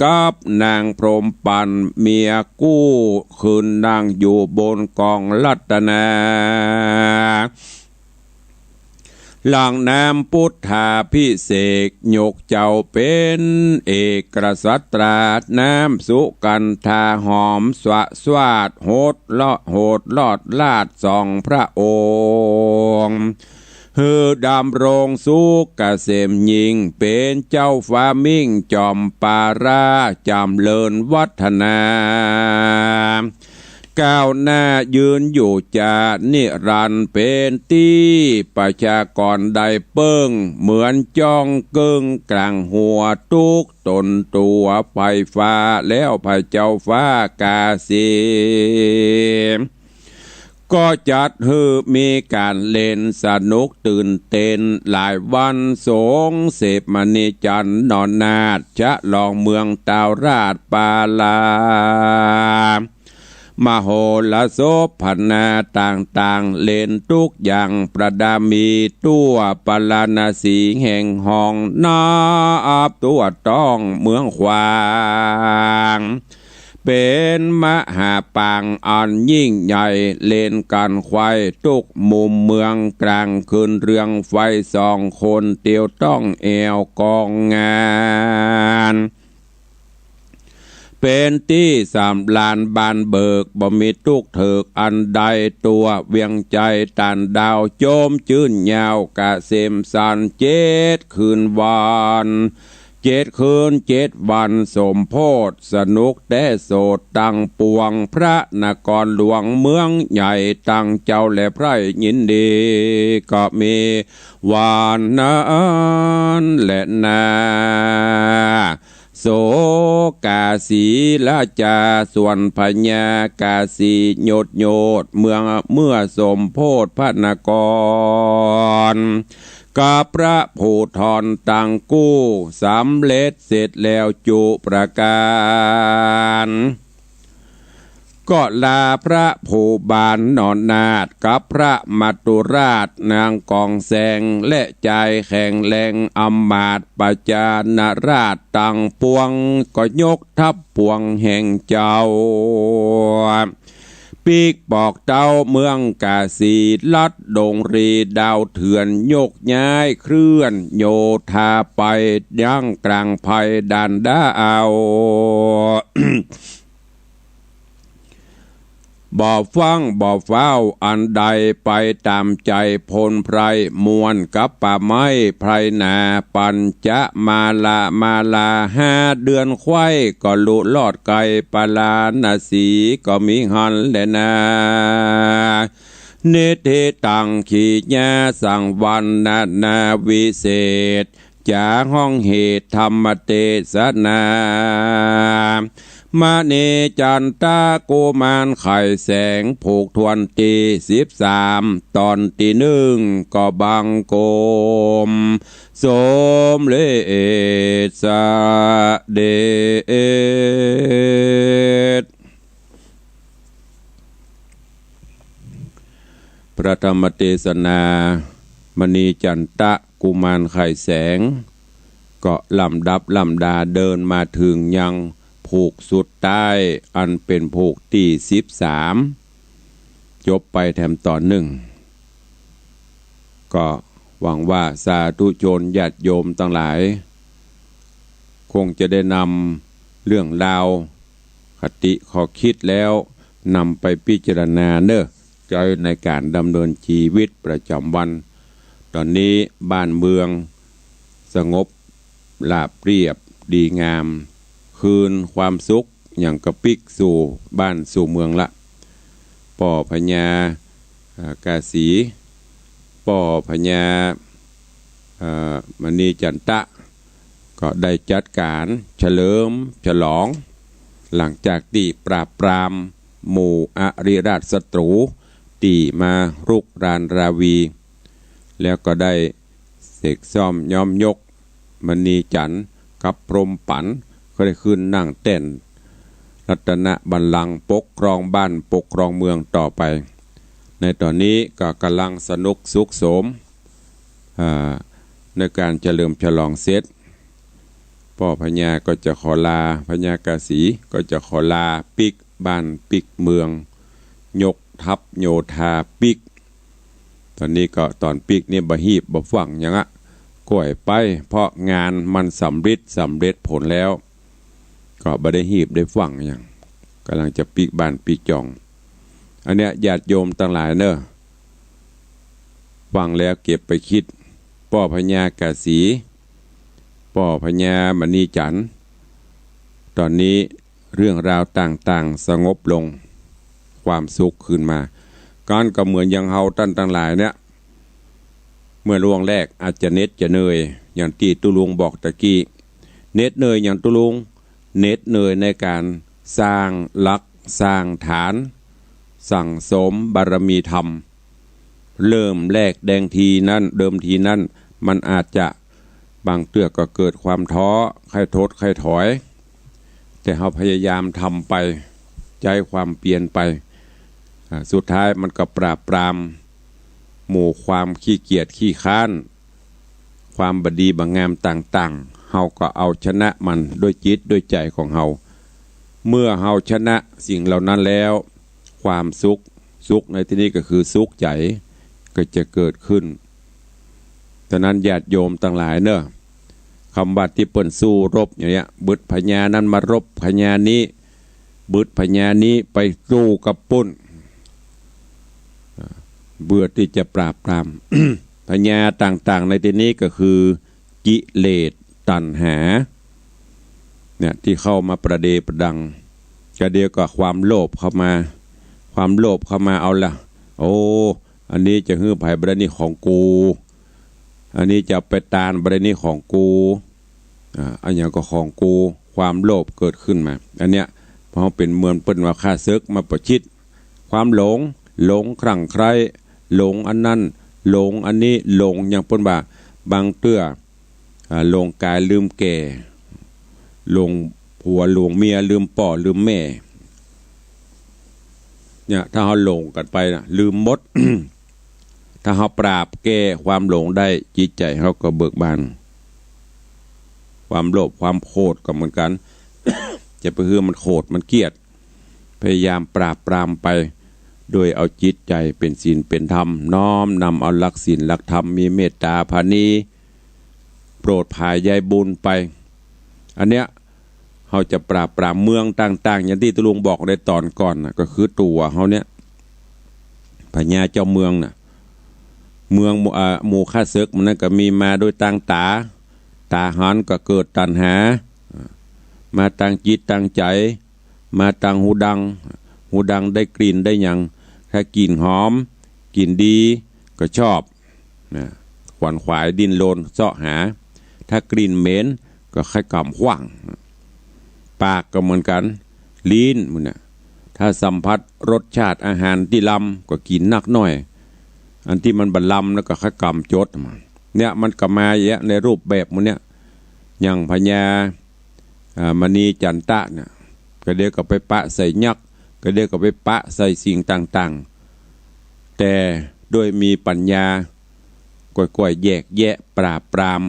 กับนางพรหมปัณฑ์เมียกู้ ขึ้นนั่งอยู่บนกองรัตนา หลั่งน้ำปุทธาภิเษก ยกเจ้าเป๋นเอกกษัตรา น้ำสุกัณฑาหอมสะสวาด โหดเลาะโหดลอดราชสองพระองค์ หื้อดำรงสุขเกษมยิ่ง เป๋นเจ้าฟ้ามิ่งจอมปารา จ๋ำเริญวัฒนา ก้าวหน้ายืนอยู่จานิรันดร์ เป๋นตี้ประชากรได้เปิ้ง เหมือนจ้องเกิ่งก๋างหัว ตุ๊กต๋นตั๋วไพร่ฟ้า แล้วพระเจ้าฟ้ากาสี ก็จัดหื้อมีก๋านเล่นสนุกตื่นเต้นหลายวัน สงเสพมณีจันทร์หนอนาถ ฉลองเมืองตาวราชปาลา มโหรสพนาต่างๆ เล่นกู้อย่างประดามี ตั๋วปาราณสีแห่งห้องนับตั๋วต้องเมืองขวาง เป๋นมหาปางอันยิ่งใหญ่ เล่นกั๋นไขว่กู้มุมเมือง ก๋างคืนเรืองไฟส่อง คนเตียวต้องแอ่วกองงาน เป๋นตี้สำราญบานเบิก บ่มีกู้เถิกอันใด ตั๋วเวียงไจต้านดาว จมจื้นยาวกะเสมสันต์ เจ็ดคืนวัน เจ็ดคืนเจ็ดวันสมโพธิ สนุกแต๊โสดตังปวง พระนครหลวงเมืองใหญ่ ตังเจ้าและไพร่ยินดี ก็มีวันนั้นแหละนา โสกาสีราชา ส่วนพญากาสีโยชน์โยชน์ เมืองเมื่อสมโพธิพระนคร กับพระผู้ทอนตังกู้ สำเร็จเสร็จแล้วจุประก๋าน ก็ลาพระผู้บานหนอนาถ กับพระมัตตุราชนางกองแสง และจายแข็งแรงอำมาตย์ประจานาราชตังปวง ก็ยกทัพปวงแห่งเจ้า ปิ๊กปอกเต้าเมืองกาสี ลัดดงรีดาวเถื่อน ยกย้ายเคลื่อนโยธาไป ยังก๋างไพร่ด่านดาว บ่ฟั่งบ่ฟ้าวอันใด ไปต๋ามใจ๋พลไพร่ ม่วนกับป่าไม้ไพร่นา ปัญจมาลา มาลาห้าเดือนไขว้ ก็ลุลอดไกลปาราณสี ก็มีหั้นแหละนา นิทธิตังขีญาสังวรรณนาวิเศษ จ๋าห้องเหตุธรรมเตสนา มณีจันตะกุมารไข่แสง ผูกถ้วนตี้สิบสาม ต๋อนตี้นึ่ง ก็บังคมสมเร็จเสด็จ พระธรรมเตสนา มณีจันตะกุมารไข่แสง ก็ลำดับลำดาเดินมาเถิงยังผูกสุดต๊าย อันเป๋นผูกตี้สิบสาม จบไปแถมต๋อนนึ่ง ก็หวังว่าสาธุชนญาติโยมตังหลาย คงจะได้นำเรื่องราว คติข้อคิดแล้วนำไปพิจารณาเน่อ ใจ๊ในก๋านดำเนินจีวิตประจ๋ำวัน ต๋อนนี้บ้านเมืองสงบราบเรียบดีงาม คืนความสุขหยังกะปิ๊กสู่บ้านสู่เมืองละ ป้อพญา เอ่อ กาสี ป้อพญา เอ่อ มณีจันตะ ก็ได้จัดก๋านเฉลิมฉลอง หลังจากตี้ปราบปรามหมู่อริราชศัตรูตี้มารุกรานราวี แล้วก็ได้เสกซ่อมย้อมยกมณีจันทร์กับพรหมปั๋น ก็ได้ขึ้นนั่งแต้นรัตนบัลลังก์ปกครองบ้านปกครองเมืองต่อไป ในต๋อนนี้ก็ก่ำลังสนุกสุขโสม อ่า ในก๋านเฉลิมฉลองเสร็จ ป้อพญาก็จะขอลา พญากาสีก็จะขอลาปิ๊กบ้านปิ๊กเมือง ยกทัพโยธาปิ๊ก ต๋อนนี้ก็ต๋อนปิ๊กนี่บ่ฮีบบ่ฟั่งหยังอะ ก้อยไป เพราะงานมันสำริดสำเร็จผลแล้ว ก็บ่ได้ฮีบได้ฟั่งหยัง ก่ำลังจะปิ๊กบ้านปิ๊กจอง อันเนี้ยญาติโยมตังหลายเน่อ ฟังแล้วเก็บไปคิด ป้อพญากาสี ป้อพญามณีจันทร์ ต๋อนนี้เรื่องราวต่างๆ สงบลง ความสุขคืนมา ก๋านก็เหมือนอย่างเฮาต้านตังหลายเนี่ย เมื่อล่วงแรกอาจจะเหน็ดจะเหนื่อย อย่างตี้ตุ๊ลุงบอกตะกี้ เหน็ดเหนื่อยอย่างตุ๊ลุง เหน็ดเหนื่อยในก๋านสร้างหลักสร้างฐาน สั่งสมบารมีธรรม เริ่มแรกแดงทีนั้น เดิมทีนั้น มันอาจจะบางเตื้อก็เกิดความท้อ ใค่ทดใค่ถอย แต่เฮาพยายามทำไป ใจ๊ความเปียรไป อ่า สุดท้ายมันก็ปราบปรามหมู่ความขี้เกียจขี้คร้าน ความบ่ดีบ่งามต่างๆ เฮาก็เอาชนะมันด้วยจิตด้วยใจ๋ของเฮา เมื่อเฮาชนะสิ่งเหล่านั้นแล้ว ความสุข สุขในตี้นี้ก็คือสุขใจ๋ ก็จะเกิดขึ้น ฉะนั้นญาติโยมตังหลายเนาะ กำว่าตี้เปิ้นสู้รบอย่างเนี้ย บึดพญานั้นมารบพญานี้ บึดพญานี้ไปสู้กับปุ้น เพื่อตี้จะปราบปราม พญาต่างๆ ในตี้นี้ก็คือกิเลสตัณหา เนี่ย ตี้เข้ามาประเดประดัง กะเดี๋ยวก็ความโลภเข้ามา ความโลภเข้ามาเอาละ โอ้ อันนี้จะหื้อใผบ่ได้ นี่ของกู อันนี้จะเอาไปตานบ่ได้ นี่ของกู อ่า อันหยังก็ของกู ความโลภเกิดขึ้นมา อันเนี้ย เพราะเฮาเป๋นเหมือนเปิ้นว่าข้าเสิกมาประชิด ความหลง หลงคลั่งใคร่ หลงอันนั้น หลงอันนี้ หลงอย่างเปิ้นว่า บางเตื้อ อ่า หลงก๋ายลืมแก่ หลงผัวหลงเมีย ลืมป้อลืมแม่ เนี่ย ถ้าเฮาหลงกั๋นไปน่ะ ลืมหมด ถ้าเฮาปราบแก้ความหลงได้ จิตใจ๋เฮาก็เบิกบาน ความโลภความโขดก็เหมือนกั๋น จะไปหื้อมันโขดมันเกลียด พยายามปราบปรามไป โดยเอาจิตใจ๋เป๋นศีลเป๋นธรรม น้อมนำเอาหลักศีลหลักธรรม มีเมตต๋าผาณี โปรดผายใยบุญไป อันเนี้ย เฮาจะปราบปรามเมืองต่างๆ อย่างตี้ตุ๊ลุงบอกในต๋อนก่อนน่ะ ก็คือตั๋วเฮาเนี่ย พญาเจ้าเมืองน่ะ เมืองหมู่ อ่า หมู่ข้าเสิกหมู่นั้นก็มีมาโดยตางต๋า ต๋าหันก็เกิดตัณหา มาตางจิตตางใจ๋ มาตางหูดัง หูดังได้กลิ่นได้หยัง ถ้ากลิ่นหอม กลิ่นดี ก็ชอบ นะ ขวนขวายดิ้นรนเซาะหา ถ้ากลิ่นเหม็นก็ใค่กำขว้าง ปากก็เหมือนกั๋น ลิ้นหมู่เนี่ย ถ้าสัมผัสรสชาติอาหารตี้ลำก็กิ๋นนักหน้อย อันตี้มันบ่ลำแล้วก็ใค่กำจด เนี่ย มันก็มาเยียะในรูปแบบหมู่เนี่ย อย่างพญา อ่า มณีจันตะเนี่ย กะเดี๋ยวก็ไปปะใส่ยักษ์ กะเดี๋ยวก็ไปปะใส่สิ่งต่างๆ แต่โดยมีปัญญา ก้อยๆ แยกแยะปราบปราม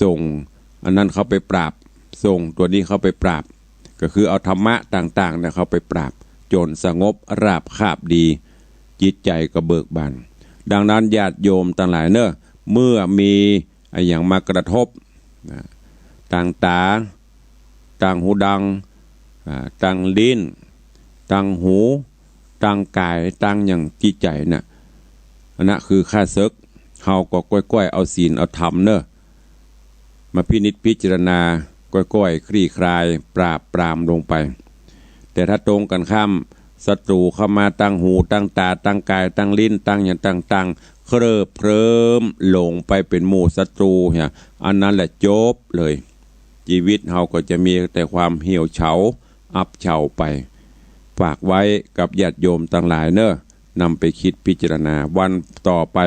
ส่งอันนั้นเข้าไปปราบ ส่งตั๋วนี้เข้าไปปราบ ก็คือเอาธรรมะต่างๆ เนี่ยเข้าไปปราบ จ๋นสงบราบคาบดี จิตใจ๋ก็เบิกบาน ดังนั้นญาติโยมตังหลายเนาะ เมื่อมีอะหยังมากระทบ นะ ตางต๋า ตางหูดัง อ่า ตางลิ้น ตางหู ตางก๋าย ตางหยังตี้ใจ๋น่ะ อันนั้นคือข้าเสิก เฮาก็ก้อยๆ เอาศีลเอาธรรมเนาะ มาพินิจพิจารณา ก้อยๆ คลี่คลาย ปราบปรามลงไป แต่ถ้าตรงกั๋นข้าม ศัตรูเข้ามาตางหู ตางต๋า ตางก๋าย ตางลิ้น ตางหยังต่างๆ เคลิบเคลิ้มหลงไปเป๋นหมู่ศัตรูเนี่ย อันนั้นแหละจบเลย จีวิตเฮาก็จะมีแต่ความเหี่ยวเฉา อับเฉาไป ฝากไว้กับญาติโยมตังหลายเนาะ นำไปคิดพิจารณา วันต่อไป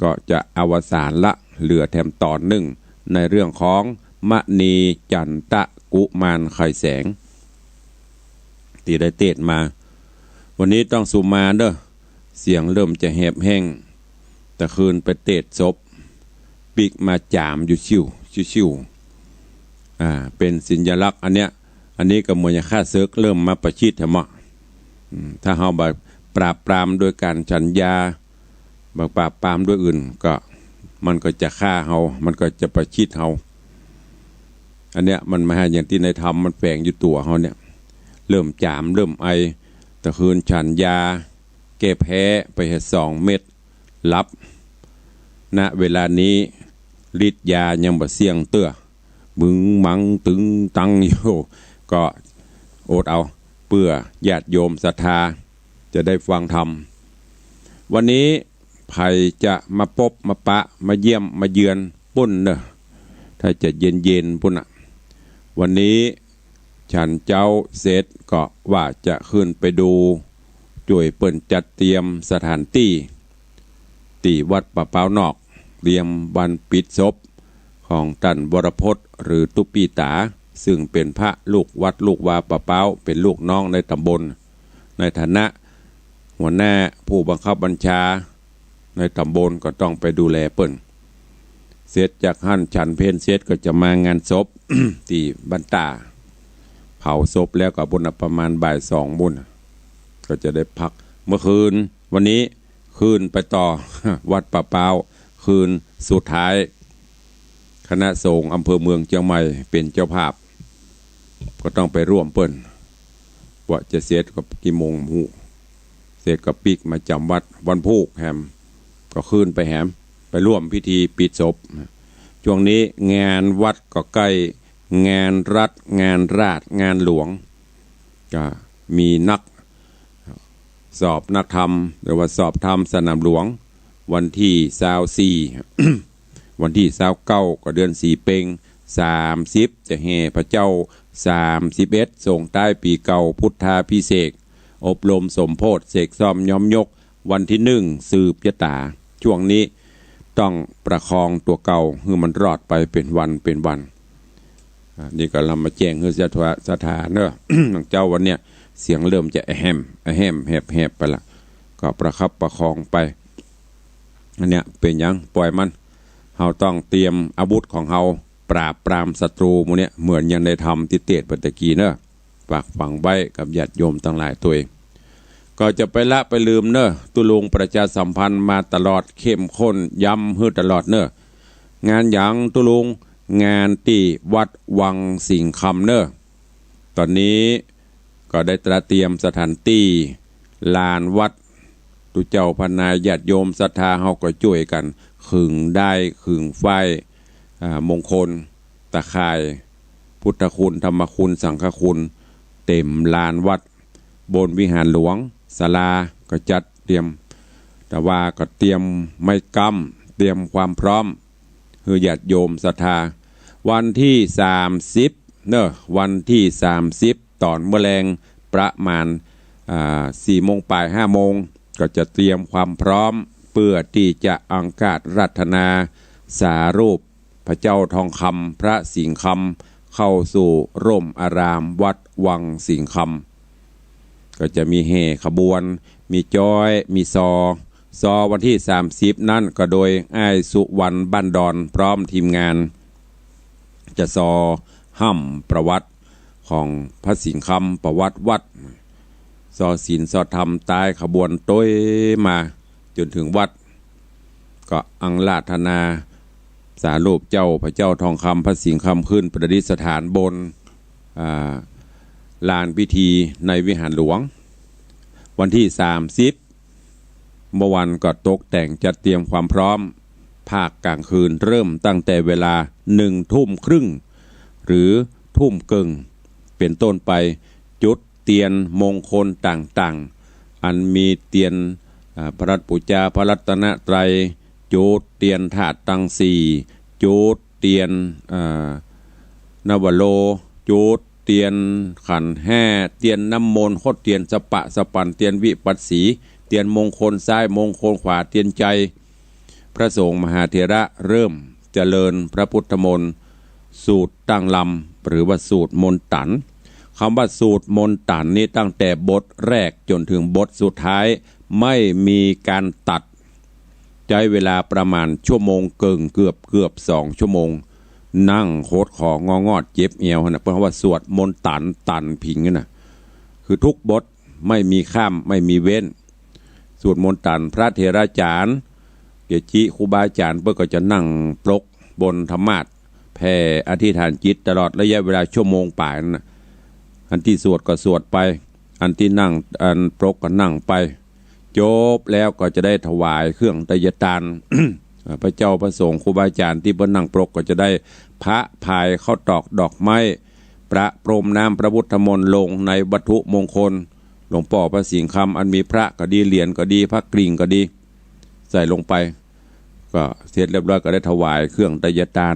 ก็จะอวสานละ เหลือแถมต๋อนนึ่ง ในเรื่องของมณีจันตะกุมารไข่แสง ตี้ได้เตสน์มา วันนี้ต้องสุมาเนาะ เสียงเริ่มจะแหบแห้ง ตะคืนไปเตสน์ศพ ปิ๊กมาจ๋ามอยู่ชิ่ว ชิ่วๆ อ่า เป๋นสัญลักษณ์อันเนี้ย อันนี้ก็เหมือนอย่างข้าเสิกเริ่มมาประชิดแหมเนาะ อืม ถ้าเฮาบ่ปราบปรามโดยก๋านฉันยา บ่ปราบปรามโดยอื่น ก็มันก็จะฆ่าเฮา มันก็จะประชิดเฮา อันเนี้ยมันมาหาอย่างตี้ในธรรมมันแฝงอยู่ตั๋วเฮาเนี่ย เริ่มจ๋าม เริ่มไอ ตะคืนฉันยาแก้แพ้ไปแหมสองเม็ด หลับ ณ เวลานี้ ฤทธิ์ยายังบ่เสี้ยงเตื้อ บึงบังตึงตังอยู่ ก็อดเอา เปื้อญาติโยมศรัทธาจะได้ฟังธรรม วันนี้ใผจะมาปบมาปะ มาเยี่ยมมาเยือนปุ้นเนาะ ถ้าจะเย็นๆ ปุ้นน่ะ วันนี้ฉันเจ๊าเสร็จก็ว่าจะขึ้นไปดู จ้วยเปิ้นจัดเตรียมสถานตี้ ตี้วัดป่าป๊าวนอก เตรียมวันปิดศพของต้านวรพจน์ หรือตุ๊ปี้ต๋า ซึ่งเป๋นพระลูกวัดลูกวาป่าป๊าว เป๋นลูกน้องในต๋ำบล ในฐานะหัวหน้าผู้บังคับบัญชาในต๋ำบลก็ต้องไปดูแลเปิ้น เสร็จจากหั้นฉันเพลเสร็จก็จะมางานศพ ตี้บ้านต้า เผาศพแล้วก็ปู้นน่ะประมาณบ่ายสองปู้นน่ะ ก็จะได้พัก เมื่อคืนวันนี้คืนไปต่อ วัดป่าป๊าว คืนสุดท้าย คณะสงฆ์อำเภอเมืองเจียงใหม่เป๋นเจ้าภาพ ก็ต้องไปร่วมเปิ้น ว่าจะเสร็จก็กี่โมงบ่ฮู้ เสร็จก็ปิ๊กมาจ๋ำวัดวันพูกแหม ก็คืนไปแหม ไปร่วมพิธีปิดศพ ช่วงนี้งานวัดก็ใก้งานรัฐ งานราช งานหลวง ก็มีนักสอบนักธรรม หรือว่าสอบธรรมสนามหลวง วันตี้ซาวสี่ วันตี้ซาวเก้าก็เดือนสี่เป๋ง สามสิบ จะแห่พระเจ้า สามสิบเอ็ด ส่งต้ายปี๋เก่า พุทธาภิเษก อบรมสมโภช เสกซ่อมย้อมยก วันตี้หนึ่ง สืบจะต๋า ช่วงนี้ต้องประคองตั๋วเก่าหื้อมันรอดไปเป๋นวันเป๋นวัน อ่า นี่ก็ลำมาแจ้งหื้อศรัทธา ศรัทธาเนาะ หลวงเจ้าวันเนี้ยเสียงเริ่มจะอะแฮม อะแฮม แหบๆ ไปละ ก็ประคับประคองไป อันเนี้ยเป๋นหยัง ป่อยมัน เฮาต้องเตรียมอาวุธของเฮาปราบปรามศัตรูหมู่เนี้ย เหมือนอย่างในธรรมตี้เตศน์ไปตะกี้เนาะ ฝากฝังไว้กับญาติโยมตังหลายตวย ก็จะไปละไปลืมเนาะ ตุ๊ลุงประชาสัมพันธ์มาตลอด เข้มข้นย้ำหื้อตลอดเนาะ งานหยังตุ๊ลุง งานตี้วัดวังสิงห์คำเนาะ ต๋อนนี้ก็ได้ตระเตรียมสถานตี้ลานวัด ตุ๊เจ้าพระนายญาติโยมศรัทธาเฮาก็จ้วยกั๋นขึงด้ายขึงฝ้าย อ่า มงคล ตะข่าย พุทธคุณ ธรรมคุณ สังฆคุณ เต็มลานวัด บนวิหารหลวง ศาลาก็จัดเตรียม แต่ว่าก็เตรียมไม้กำ เตรียมความพร้อม หื้อญาติโยมศรัทธา วันตี้สามสิบเนาะ วันตี้สามสิบ ต๋อนเมื่อแลงประมาณ อ่า สี่โมงป๋าย ห้าโมง ก็จะเตรียมความพร้อม เปื้อตี้จะอังคาสน์รัตนาสารูปพระเจ้าทองคำ พระสิงห์คำ เข้าสู่ร่มอารามวัดวังสิงห์คำ ก็จะมีแห่ขบวน มีจ๊อย มีซอ ซอวันตี้สามสิบนั้นก็โดยอ้ายสุวรรณบ้านดอนพร้อมทีมงาน จะซอฮ่ำประวัติของพระสิงห์คำ ประวัติวัด ซอศีลซอธรรม ต้ายขบวนโต้ยมาจ๋นเถิงวัด ก็อังคาสน์รัตนาสารูปเจ้าพระเจ้าทองคำ พระสิงห์คำ ขึ้นประดิษฐานบน อ่า ลานพิธีในวิหารหลวง วันตี้สามสิบ เมื่อวันก็ตกแต่งจัดเตรียมความพร้อม ภาคกลางคืนเริ่มตั้งแต่เวลาหนึ่งทุ่มครึ่ง หรือทุ่มเกิ่ง เป๋นต้นไป จุดเตียนมงคลต่างๆ อันมีเตียน อ่า พระรัตนปู๋จา พระรัตนตรัย จุดเตียนธาตุตังสี่ จุดเตียน อ่า นวโล จุดเตียนขันธ์ห้า เตียนน้ำมนต์ โคตรเตียนสะปะสะปัน เตียนวิปัสสี เตียนมงคลซ้าย มงคลขวา เตียนไจ พระสงฆ์มหาเถระเริ่มเจริญพระพุทธมนต์ สูตรตั้งลำ หรือว่าสูตรมนตั๋น คำว่าสูตรมนตั๋นนี้ตั้งแต่บทแรกจ๋นเถิงบทสุดท้าย ไม่มีก๋านตัด ใจ๊เวลาประมาณชั่วโมงเกิ่ง เกือบ เกือบสองชั่วโมง นั่งขดขององอดเจ็บเอวหั้นน่ะ เพราะว่าสวดมนตั๋น ตั๋นผิงหั้นน่ะ คือทุกบทไม่มีข้าม ไม่มีเว้น สูตรมนตั๋น พระเถราจ๋ารย์ เกจิครูบาอาจ๋ารย์เปิ้นก็จะนั่งปลกบนธรรมาสน์ แผ่อธิษฐานจิตตลอดระยะเวลาชั่วโมงป๋ายนั้นน่ะ อันตี้สวดก็สวดไป อันตี้นั่ง อันปลกก็นั่งไป จบแล้วก็จะได้ถวายเครื่องไตยตาน พระเจ้าพระสงฆ์ครูบาอาจ๋ารย์ตี้เปิ้นนั่งปลกก็จะได้พระพายข้าวตอกดอกไม้ ประพรมน้ำพระพุทธมนต์ลงในวัตถุมงคล หลวงป้อพระสิงห์คำ อันมีพระก็ดี เหรียญก็ดี พระกริ่งก็ดี ใส่ลงไป ก็เสร็จเรียบร้อยก็ได้ถวายเครื่องไตยตาน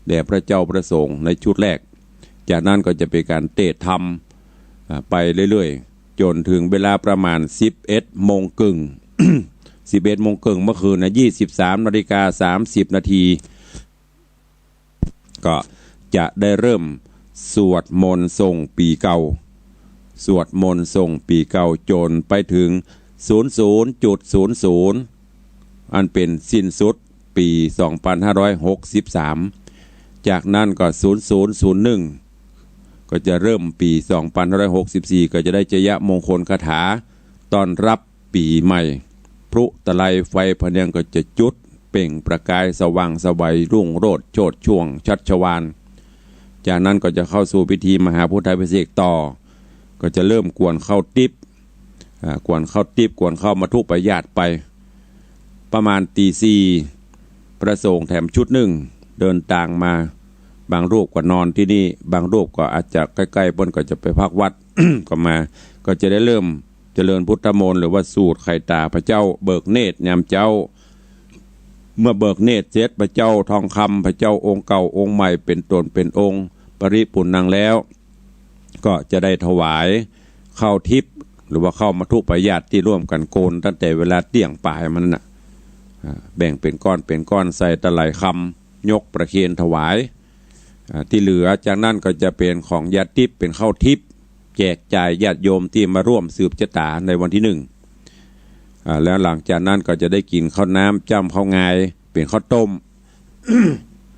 แด่พระเจ้าพระสงฆ์ในชุดแรก จากนั้นก็จะเป๋นก๋านเตศน์ธรรม อ่า ไปเรื่อย จ๋นเถิงเวลาประมาณสิบเอ็ดโมงเกิ่ง สิบเอ็ดโมงเกิ่งเมื่อคืนนะ ยี่สิบสามนาฬิกาสามสิบนาที ก็จะได้เริ่มสวดมนต์ส่งปี๋เก่า สวดมนต์ส่งปี๋เก่าจ๋นไปเถิงศูนย์ศูนย์จุดศูนย์ศูนย์ อันเป๋นสิ้นสุดปี๋สองปันห้าร้อยหกสิบสาม จากนั้นก็ศูนย์ศูนย์ศูนย์หนึ่ง ก็จะเริ่มปี๋สองปันห้าร้อยหกสิบสี่ ก็จะได้ชยมงคลคาถาต้อนรับปี๋ใหม่ พลุตะไลไฟพะเนียงก็จะจุดเปล่งประกายสว่างไสวรุ่งโรจน์โชติช่วงชัชวาล จากนั้นก็จะเข้าสู่พิธีมหาพุทธาภิเษกต่อ ก็จะเริ่มกวนข้าวติ๊บ อ่า กวนข้าวติ๊บ กวนข้าวมัทธุปายาตไป ประมาณตีสี่ พระสงฆ์แถมชุดนึ่งเดินตางมา บางรูปก็นอนตี้นี่ บางรูปก็อาจจะใก้ๆ เปิ้นก็จะไปพักวัด ก็มา ก็จะได้เริ่มเจริญพุทธมนต์ หรือว่าสูตรไขตาพระเจ้า เบิกเนตรยามเจ๊า เมื่อเบิกเนตรเสร็จ พระเจ้าทองคำ พระเจ้าองค์เก่าองค์ใหม่เป๋นต๋นเป๋นองค์ปริปุณณังแล้ว ก็จะได้ถวายข้าวทิพย์ หรือว่าข้าวมัทธุปายาตตี้ร่วมกั๋นกวนตั้งแต่เวลาเตี้ยงป๋ายมานั่นน่ะ อ่า แบ่งเป๋นก้อนเป๋นก้อนใส่ตะไหล่คำ ยกประเคนถวาย อ่า ตี้เหลือจากนั้นก็จะเป๋นของญาติ เป๋นข้าวทิพย์ แจกจ่ายญาติโยมตี้มาร่วมสืบจะต๋าในวันตี้นึ่ง อ่า แล้วหลังจากนั้นก็จะได้กิ๋นข้าวน้ำจ้ำข้าวงาย เป๋นข้าวต้ม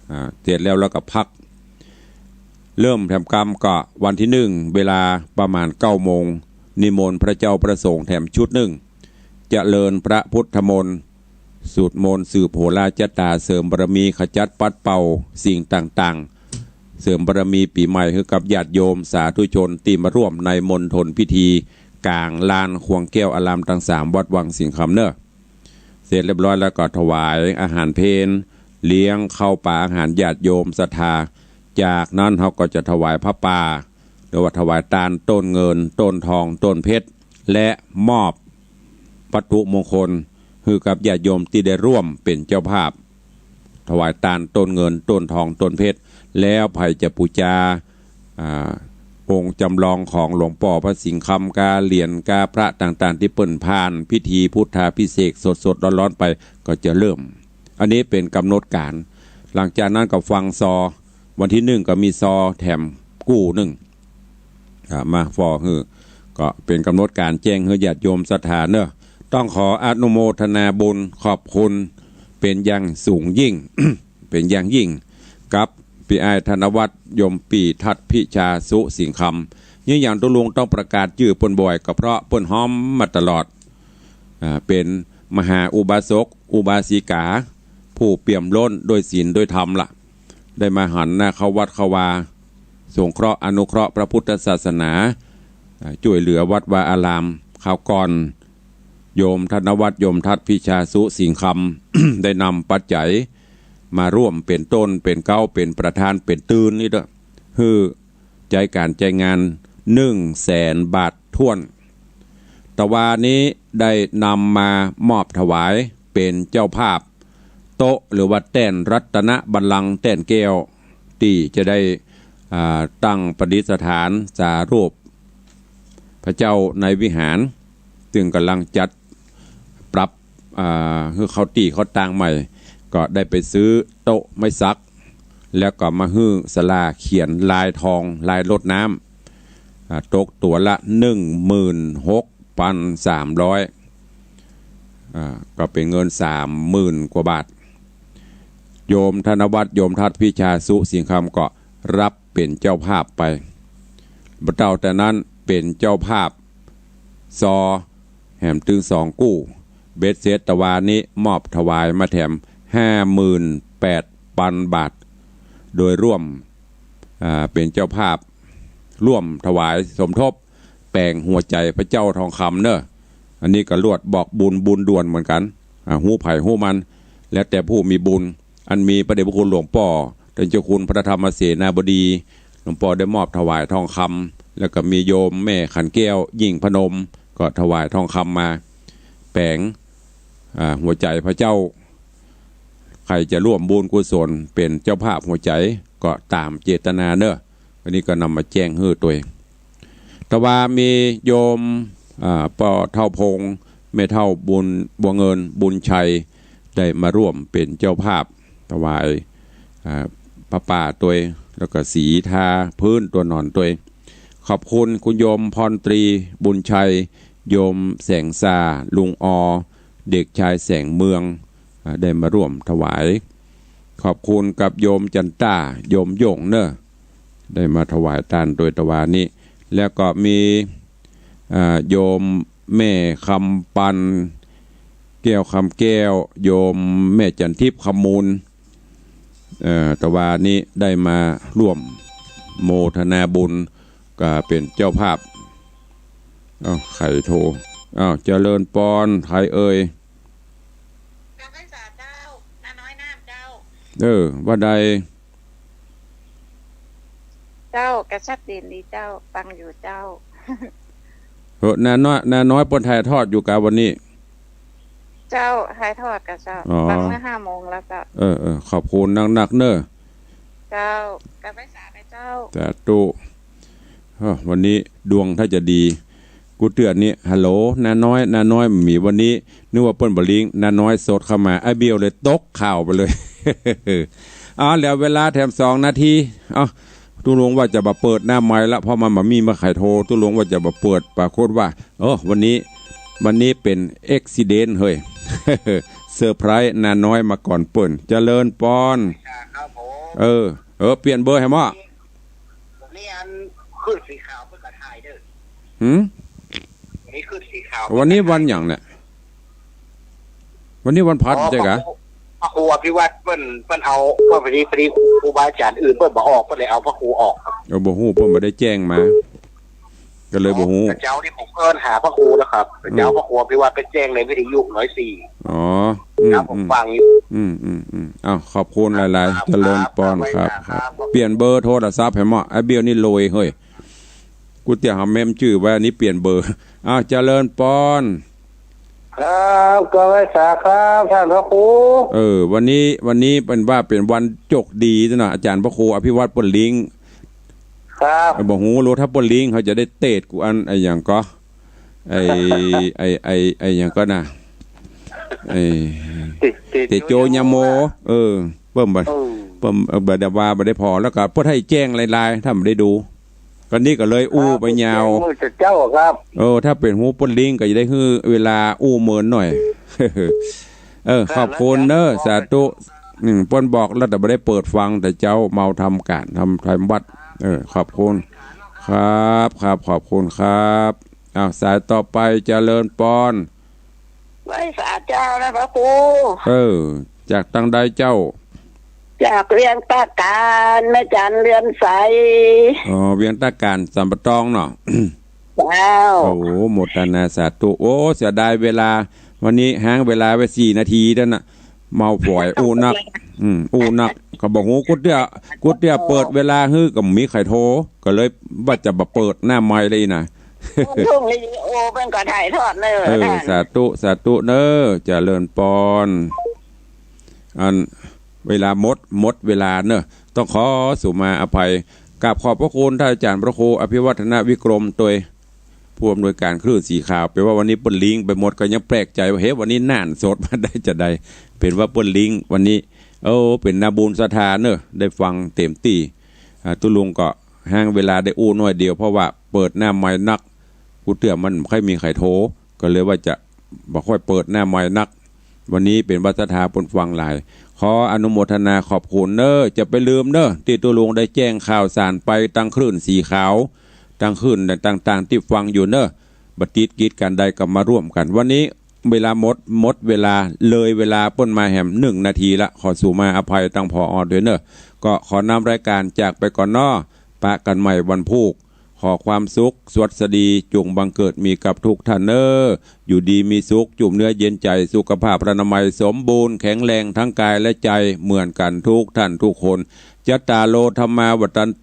อ่า เสร็จแล้ว แล้วก็พัก เริ่มแถมกำก็วันตี้นึ่ง เวลาประมาณเก้าโมง นิมนต์พระเจ้าพระสงฆ์แถมชุดนึ่ง เจริญพระพุทธมนต์ สูตรมนต์สืบโหราจะต๋า เสริมบารมี ขจัดปัดเป่าสิ่งต่างๆ เสริมบารมีปี๋ใหม่หื้อกับญาติโยมสาธุชนตี้มาร่วมในมณฑลพิธีก๋างลานขวงแก้วอารามตังสามวัดวังสิงห์คำเน่อ เสร็จเรียบร้อยแล้วก็ถวายอาหารเพล เลี้ยงข้าวป๋าอาหารญาติโยมศรัทธา จากนั้นเฮาก็จะถวายผ้าป่า หรือว่าถวายตานต้นเงิน ต้นทอง ต้นเพชร และมอบวัตถุมงคลหื้อกับญาติโยมตี้ได้ร่วมเป๋นเจ้าภาพ ถวายตานต้นเงิน ต้นทอง ต้นเพชร แล้วใผจะปู๋จา อ่า องค์จำลองของหลวงป้อพระสิงห์คำ กาเหรียญ กาพระต่างๆ ตี้เปิ้นผ่านพิธีพุทธาภิเษกสดๆ ฮ้อนๆ ไป ก็จะเริ่ม อันนี้เป๋นก๋ำหนดก๋าน หลังจากนั้นก็ฟังซอ วันตี้นึ่งก็มีซอแถมกู้นึ่ง อ่า มาฟอหื้อ ก็เป๋นก๋ำหนดก๋านแจ้งหื้อญาติโยมศรัทธาเน่อ ต้องขออนุโมทนาบุญขอบคุณเป๋นอย่างสูงยิ่ง เป๋นอย่างยิ่ง กับปี้อ้ายธนวัฒน์ ยมปี้ทัดพิชาสุสิงห์คำ ยิ่งอย่างตุ๊ลุงต้องประกาศจื้อเปิ้นบ่อย ก็เพราะเปิ้นฮ้อมมาตลอด อ่า เป๋นมหาอุบาสก อุบาสิกา ผู้เปี่ยมล้นด้วยศีลด้วยธรรมละ ได้มาหันหน้าเข้าวัดเข้าวา สงเคราะห์อนุเคราะห์พระพุทธศาสนา อ่า จ้วยเหลือวัดวาอาราม คราวก่อน โยมธนวัฒน์ ยมทัดพิชาสุสิงห์คำ ได้นำปัจจัยมาร่วมเป๋นต้น เป๋นเก๊า เป๋นประธาน เป๋นตื่นนี่เด้อ หื้อใจ๊ก๋านใจ๊งาน นึ่งแสนบาทถ้วน ตะวานี้ได้นำมามอบถวายเป๋นเจ้าภาพโต๊ะ หรือว่าแต้นรัตนบัลลังก์แต้นแก้ว ตี้จะได้ อ่า ตั้งประดิษฐานสารูปพระเจ้าในวิหาร ซึ่งก่ำลังจัดปรับ อ่า หื้อเข้าตี้เข้าตางใหม่ ก็ได้ไปซื้อโต๊ะไม้สัก แล้วก็มาหื้อศาลาเขียนลายทอง ลายรดน้ำ อ่า ตกตั๋วละ นึ่งหมื่นหกปันสามร้อย อ่า ก็เป๋นเงินสามหมื่นกว่าบาท โยมธนวัฒน์ โยมทัดพิชาสุสิงห์คำ ก็รับเป๋นเจ้าภาพไป บ่เต้าแต่นั้นเป๋นเจ้าภาพซอแหมตึงสองกู้ เบ็ดเสร็จตะวานี้มอบถวายมาแถมห้าหมื่นแปดปันบาท โดยร่วม อ่า เป๋นเจ้าภาพร่วมถวายสมทบแป๋งหัวใจ๋พระเจ้าทองคำเน่อ อันนี้ก็ลวดบอกบุญ บุญด่วนเหมือนกั๋น อ่า ฮู้ใผฮู้มัน แล้วแต่ผู้มีบุญ อันมีพระเดชพระคุณหลวงป้อ ต้านเจ้าคุณพระธรรมเสนาบดี หลวงป้อได้มอบถวายทองคำ แล้วก็มีโยมแม่ขันแก้ว ยิ่งพนม ก็ถวายทองคำมาแป๋ง อ่า หัวใจ๋พระเจ้า ใผจะร่วมบุญกุศลเป๋นเจ้าภาพหัวใจ๋ ก็ต๋ามเจตนาเน่อ อันนี้ก็นำมาแจ้งหื้อตวย ตะวามีโยม อ่า ป้อเฒ่าพงษ์ แม่เฒ่าบุญ บัวเงิน บุญชัย ได้มาร่วมเป๋นเจ้าภาพถวาย อ่า ผ้าป่าตวย แล้วก็สีทาพื้นตัวนอนตวย ขอบคุณคุณโยมพรตรี บุญชัย โยมแสงสา ลุงออ เด็กชายแสงเมือง อ่า ได้มาร่วมถวาย ขอบคุณกับโยมจันต้า โยมโย่งเนอะ ได้มาถวายตานตวยตะวานี้ แล้วก็มี อ่า โยมแม่คำปัน แก้วคำแก้ว โยมแม่จันทิพย์คำมูล เอ่อ ตะวานี้ได้มาร่วมโมทนาบุญ ก็เป๋นเจ้าภาพ เอ้า ใผโทร เอ้า เจริญปอน ใผเอ่ย กราบไหว้สาเจ้า น้าน้อยนามเจ้า เออ ว่าใด เจ้า กระชับดีนดีเจ้า ฟังอยู่เจ้า เหอะ น้าน้อย น้าน้อยเปิ้นถ่ายทอดอยู่กาวันนี้ เจ้า ถ่ายทอดก่ะเจ้า อ๋อ ฟังเมื่อห้าโมงแล้วเจ้า เออ เออ ขอบคุณนักๆ เนอะ เจ้า กราบไหว้สาเจ้า สาธุ อ้อ วันนี้ดวงถ้าจะดี กูเตื้อนี่ ฮัลโหล น้าน้อย น้าน้อย บ่มี วันนี้ นึกว่าเปิ้นบ่ลิงก์ น้าน้อยสดเข้ามา ไอ้เบี้ยวเลยตกข่าวไปเลย เอา เหลือเวลาแถมสองนาที เอา ตุ๊ลุงว่าจะบ่เปิดหน้าไมค์ละ เพราะมันบ่มีมาใผโทร ตุ๊ลุงว่าจะบ่เปิด ปรากฏว่า โอ้ วันนี้ วันนี้เป๋นอุบัติเหตุเฮ้ย เซอร์ไพรส์น้าน้อยมาก่อนเปิ้น เจริญปอน ครับผม เออ เออ เปลี่ยนเบอร์แหมะ วันนี้อันขึ้นสีขาวเปิ้นก็ถ่ายเด้อ หืม วันนี้ขึ้นสีขาว วันนี้วันหยังเนี่ย วันนี้วันพฤหัส อ๋อ ใจ้กะ พระครู พระครูอภิวัตรเปิ้น เปิ้นเอา เปิ้นพอดี พอดีครูบาอาจารย์อื่นเปิ้นบ่ออก เปิ้นเลยเอาพระครูออกครับ เออ บ่ฮู้ เปิ้นบ่ได้แจ้งมา ก็เลยบ่ฮู้ อ๋อ เจ้านี่ผมเอิ้นหาพระครูแล้วครับ อืม เจ้าพระครูอภิวัตรไปแจ้งในวิทยุร้อยสี่ อ๋อ อืม ครับ ผม อืม ฟังอยู่ อืม อืม อืม อ้าว ขอบคุณหลายๆ ครับ เจริญปอน ครับ ครับ ครับ ครับ เปลี่ยนเบอร์โทรศัพท์แหมะ ไอ้เบี้ยวนี่รวยเฮ้ย กูเตื้อหาเมมจื้อไว้ อันนี้เปลี่ยนเบอร์ อ้าว เจริญปอน ครับ กราบไหว้สาครับ ท่านพระครู เออ วันนี้ วันนี้เปิ้นว่าเป๋นวันโจคดีเนาะ อาจารย์พระครูอภิวัตรเปิ้นลิงก์ ครับ เออ บ่ฮู้ ถ้าเปิ้นลิงก์ เฮาจะได้เตสกูอัน ไอ้หยังก็ ไอ้ ไอ้ ไอ้ ไอ้หยังก็นะ ไอ้ เต เตโชยโชยโม ยาโม เออ เปิ้นบ่ เออ เปิ้น เออ บ่ได้ว่า บ่ได้ผ่อ แล้วก็เปิ้นให้แจ้งหลายๆ ถ้าบ่ได้ดู ก็นี่ก็เลยอู้ไปยาว ครับ เจ้าครับ เออ ถ้าเป๋นฮูเปิ้นลิงก์ก็จะได้หื้อเวลาอู้เมินหน่อย เออ ขอบคุณเนอะ สาธุ อืม เปิ้นบอกแล้วแต่บ่ได้เปิดฟัง แต่เจ้าเมาทำการ ทำ ทำวัตร เออ ขอบคุณ ครับ ครับ ขอบคุณครับ อ้าว สายต่อไป เจริญปอน ไหว้สาเจ้านะพระครู เออ จากตางใดเจ้า จากเวียงตาการ แม่จันเรือนใส อ๋อ เวียงตาการ สันป่าตองเนาะ เจ้า โอ้โห โมทนาสาธุ โอ้ เสียดายเวลา วันนี้ฮ้างเวลาไว้สี่นาทีเต้านั้น เมาฝอย อู้นัก อืม อู้นัก ก็บ่ฮู้ กูเตื้อ กูเตื้อเปิดเวลาหื้อก็บ่มีใผโทร ก็เลยว่าจะบ่เปิดหน้าไมค์เลยนะ ทุ่งวิดีโอเปิ้นก็ถ่ายทอดเลย เออ ท่าน สาธุ สาธุเนอะ เจริญปอน อัน เวลาหมด หมดเวลาเนอะ ต้องขอสุมาอภัย กราบขอบพระคุณท่านอาจารย์พระครูอภิวัฒนวิกรมตวย ผู้อำนวยการคลื่นสีขาว แปลว่าวันนี้เปิ้นลิงก์ไปหมด ก็ยังแปลกใจ๋ว่า เฮ้ย วันนี้น่านสดมาได้จาใด เป๋นว่าเปิ้นลิงก์วันนี้ โอ้ เป๋นนาบุญศรัทธาเนอะ ได้ฟังเต๋มตี้ อ่า ตุ๊ลุงก็ฮ้างเวลาได้อู้น้อยเดียว เพราะว่าเปิดหน้าไมค์นัก กูเตื้อมันบ่ค่อยมีใผโทร ก็เลยว่าจะบ่ค่อยเปิดหน้าไมค์นัก วันนี้เป๋นว่าศรัทธาเปิ้นฟังหลาย ขออนุโมทนาขอบคุณเนอะ จะไปลืมเนอะ ตี้ตุ๊ลุงได้แจ้งข่าวสารไปตางคลื่นสีขาว ตางคลื่นต่างๆ ตี้ฟังอยู่เนอะ บ่ติดกีดกั๋นใดก็มาร่วมกั๋น วันนี้เวลาหมด หมดเวลา เลยเวลาเปิ้นมาแหมหนึ่งนาทีละ ขอสุมาอภัยตาง ผอ ตวยเนอะ ก็ขอนำรายการจากไปก่อนเนาะ ปะกั๋นใหม่วันพูก ขอความสุข สวัสดี จุ่งบังเกิดมีกับทุกท่านเนอะ อยู่ดีมีสุข จุ่มเนื้อเย็นใจ๋ สุขภาพอนามัยสมบูรณ์ แข็งแรงทั้งกายและใจ๋ เหมือนกั๋นทุกท่านทุกคน จัตตาโร ธัมมา วัฑฒัน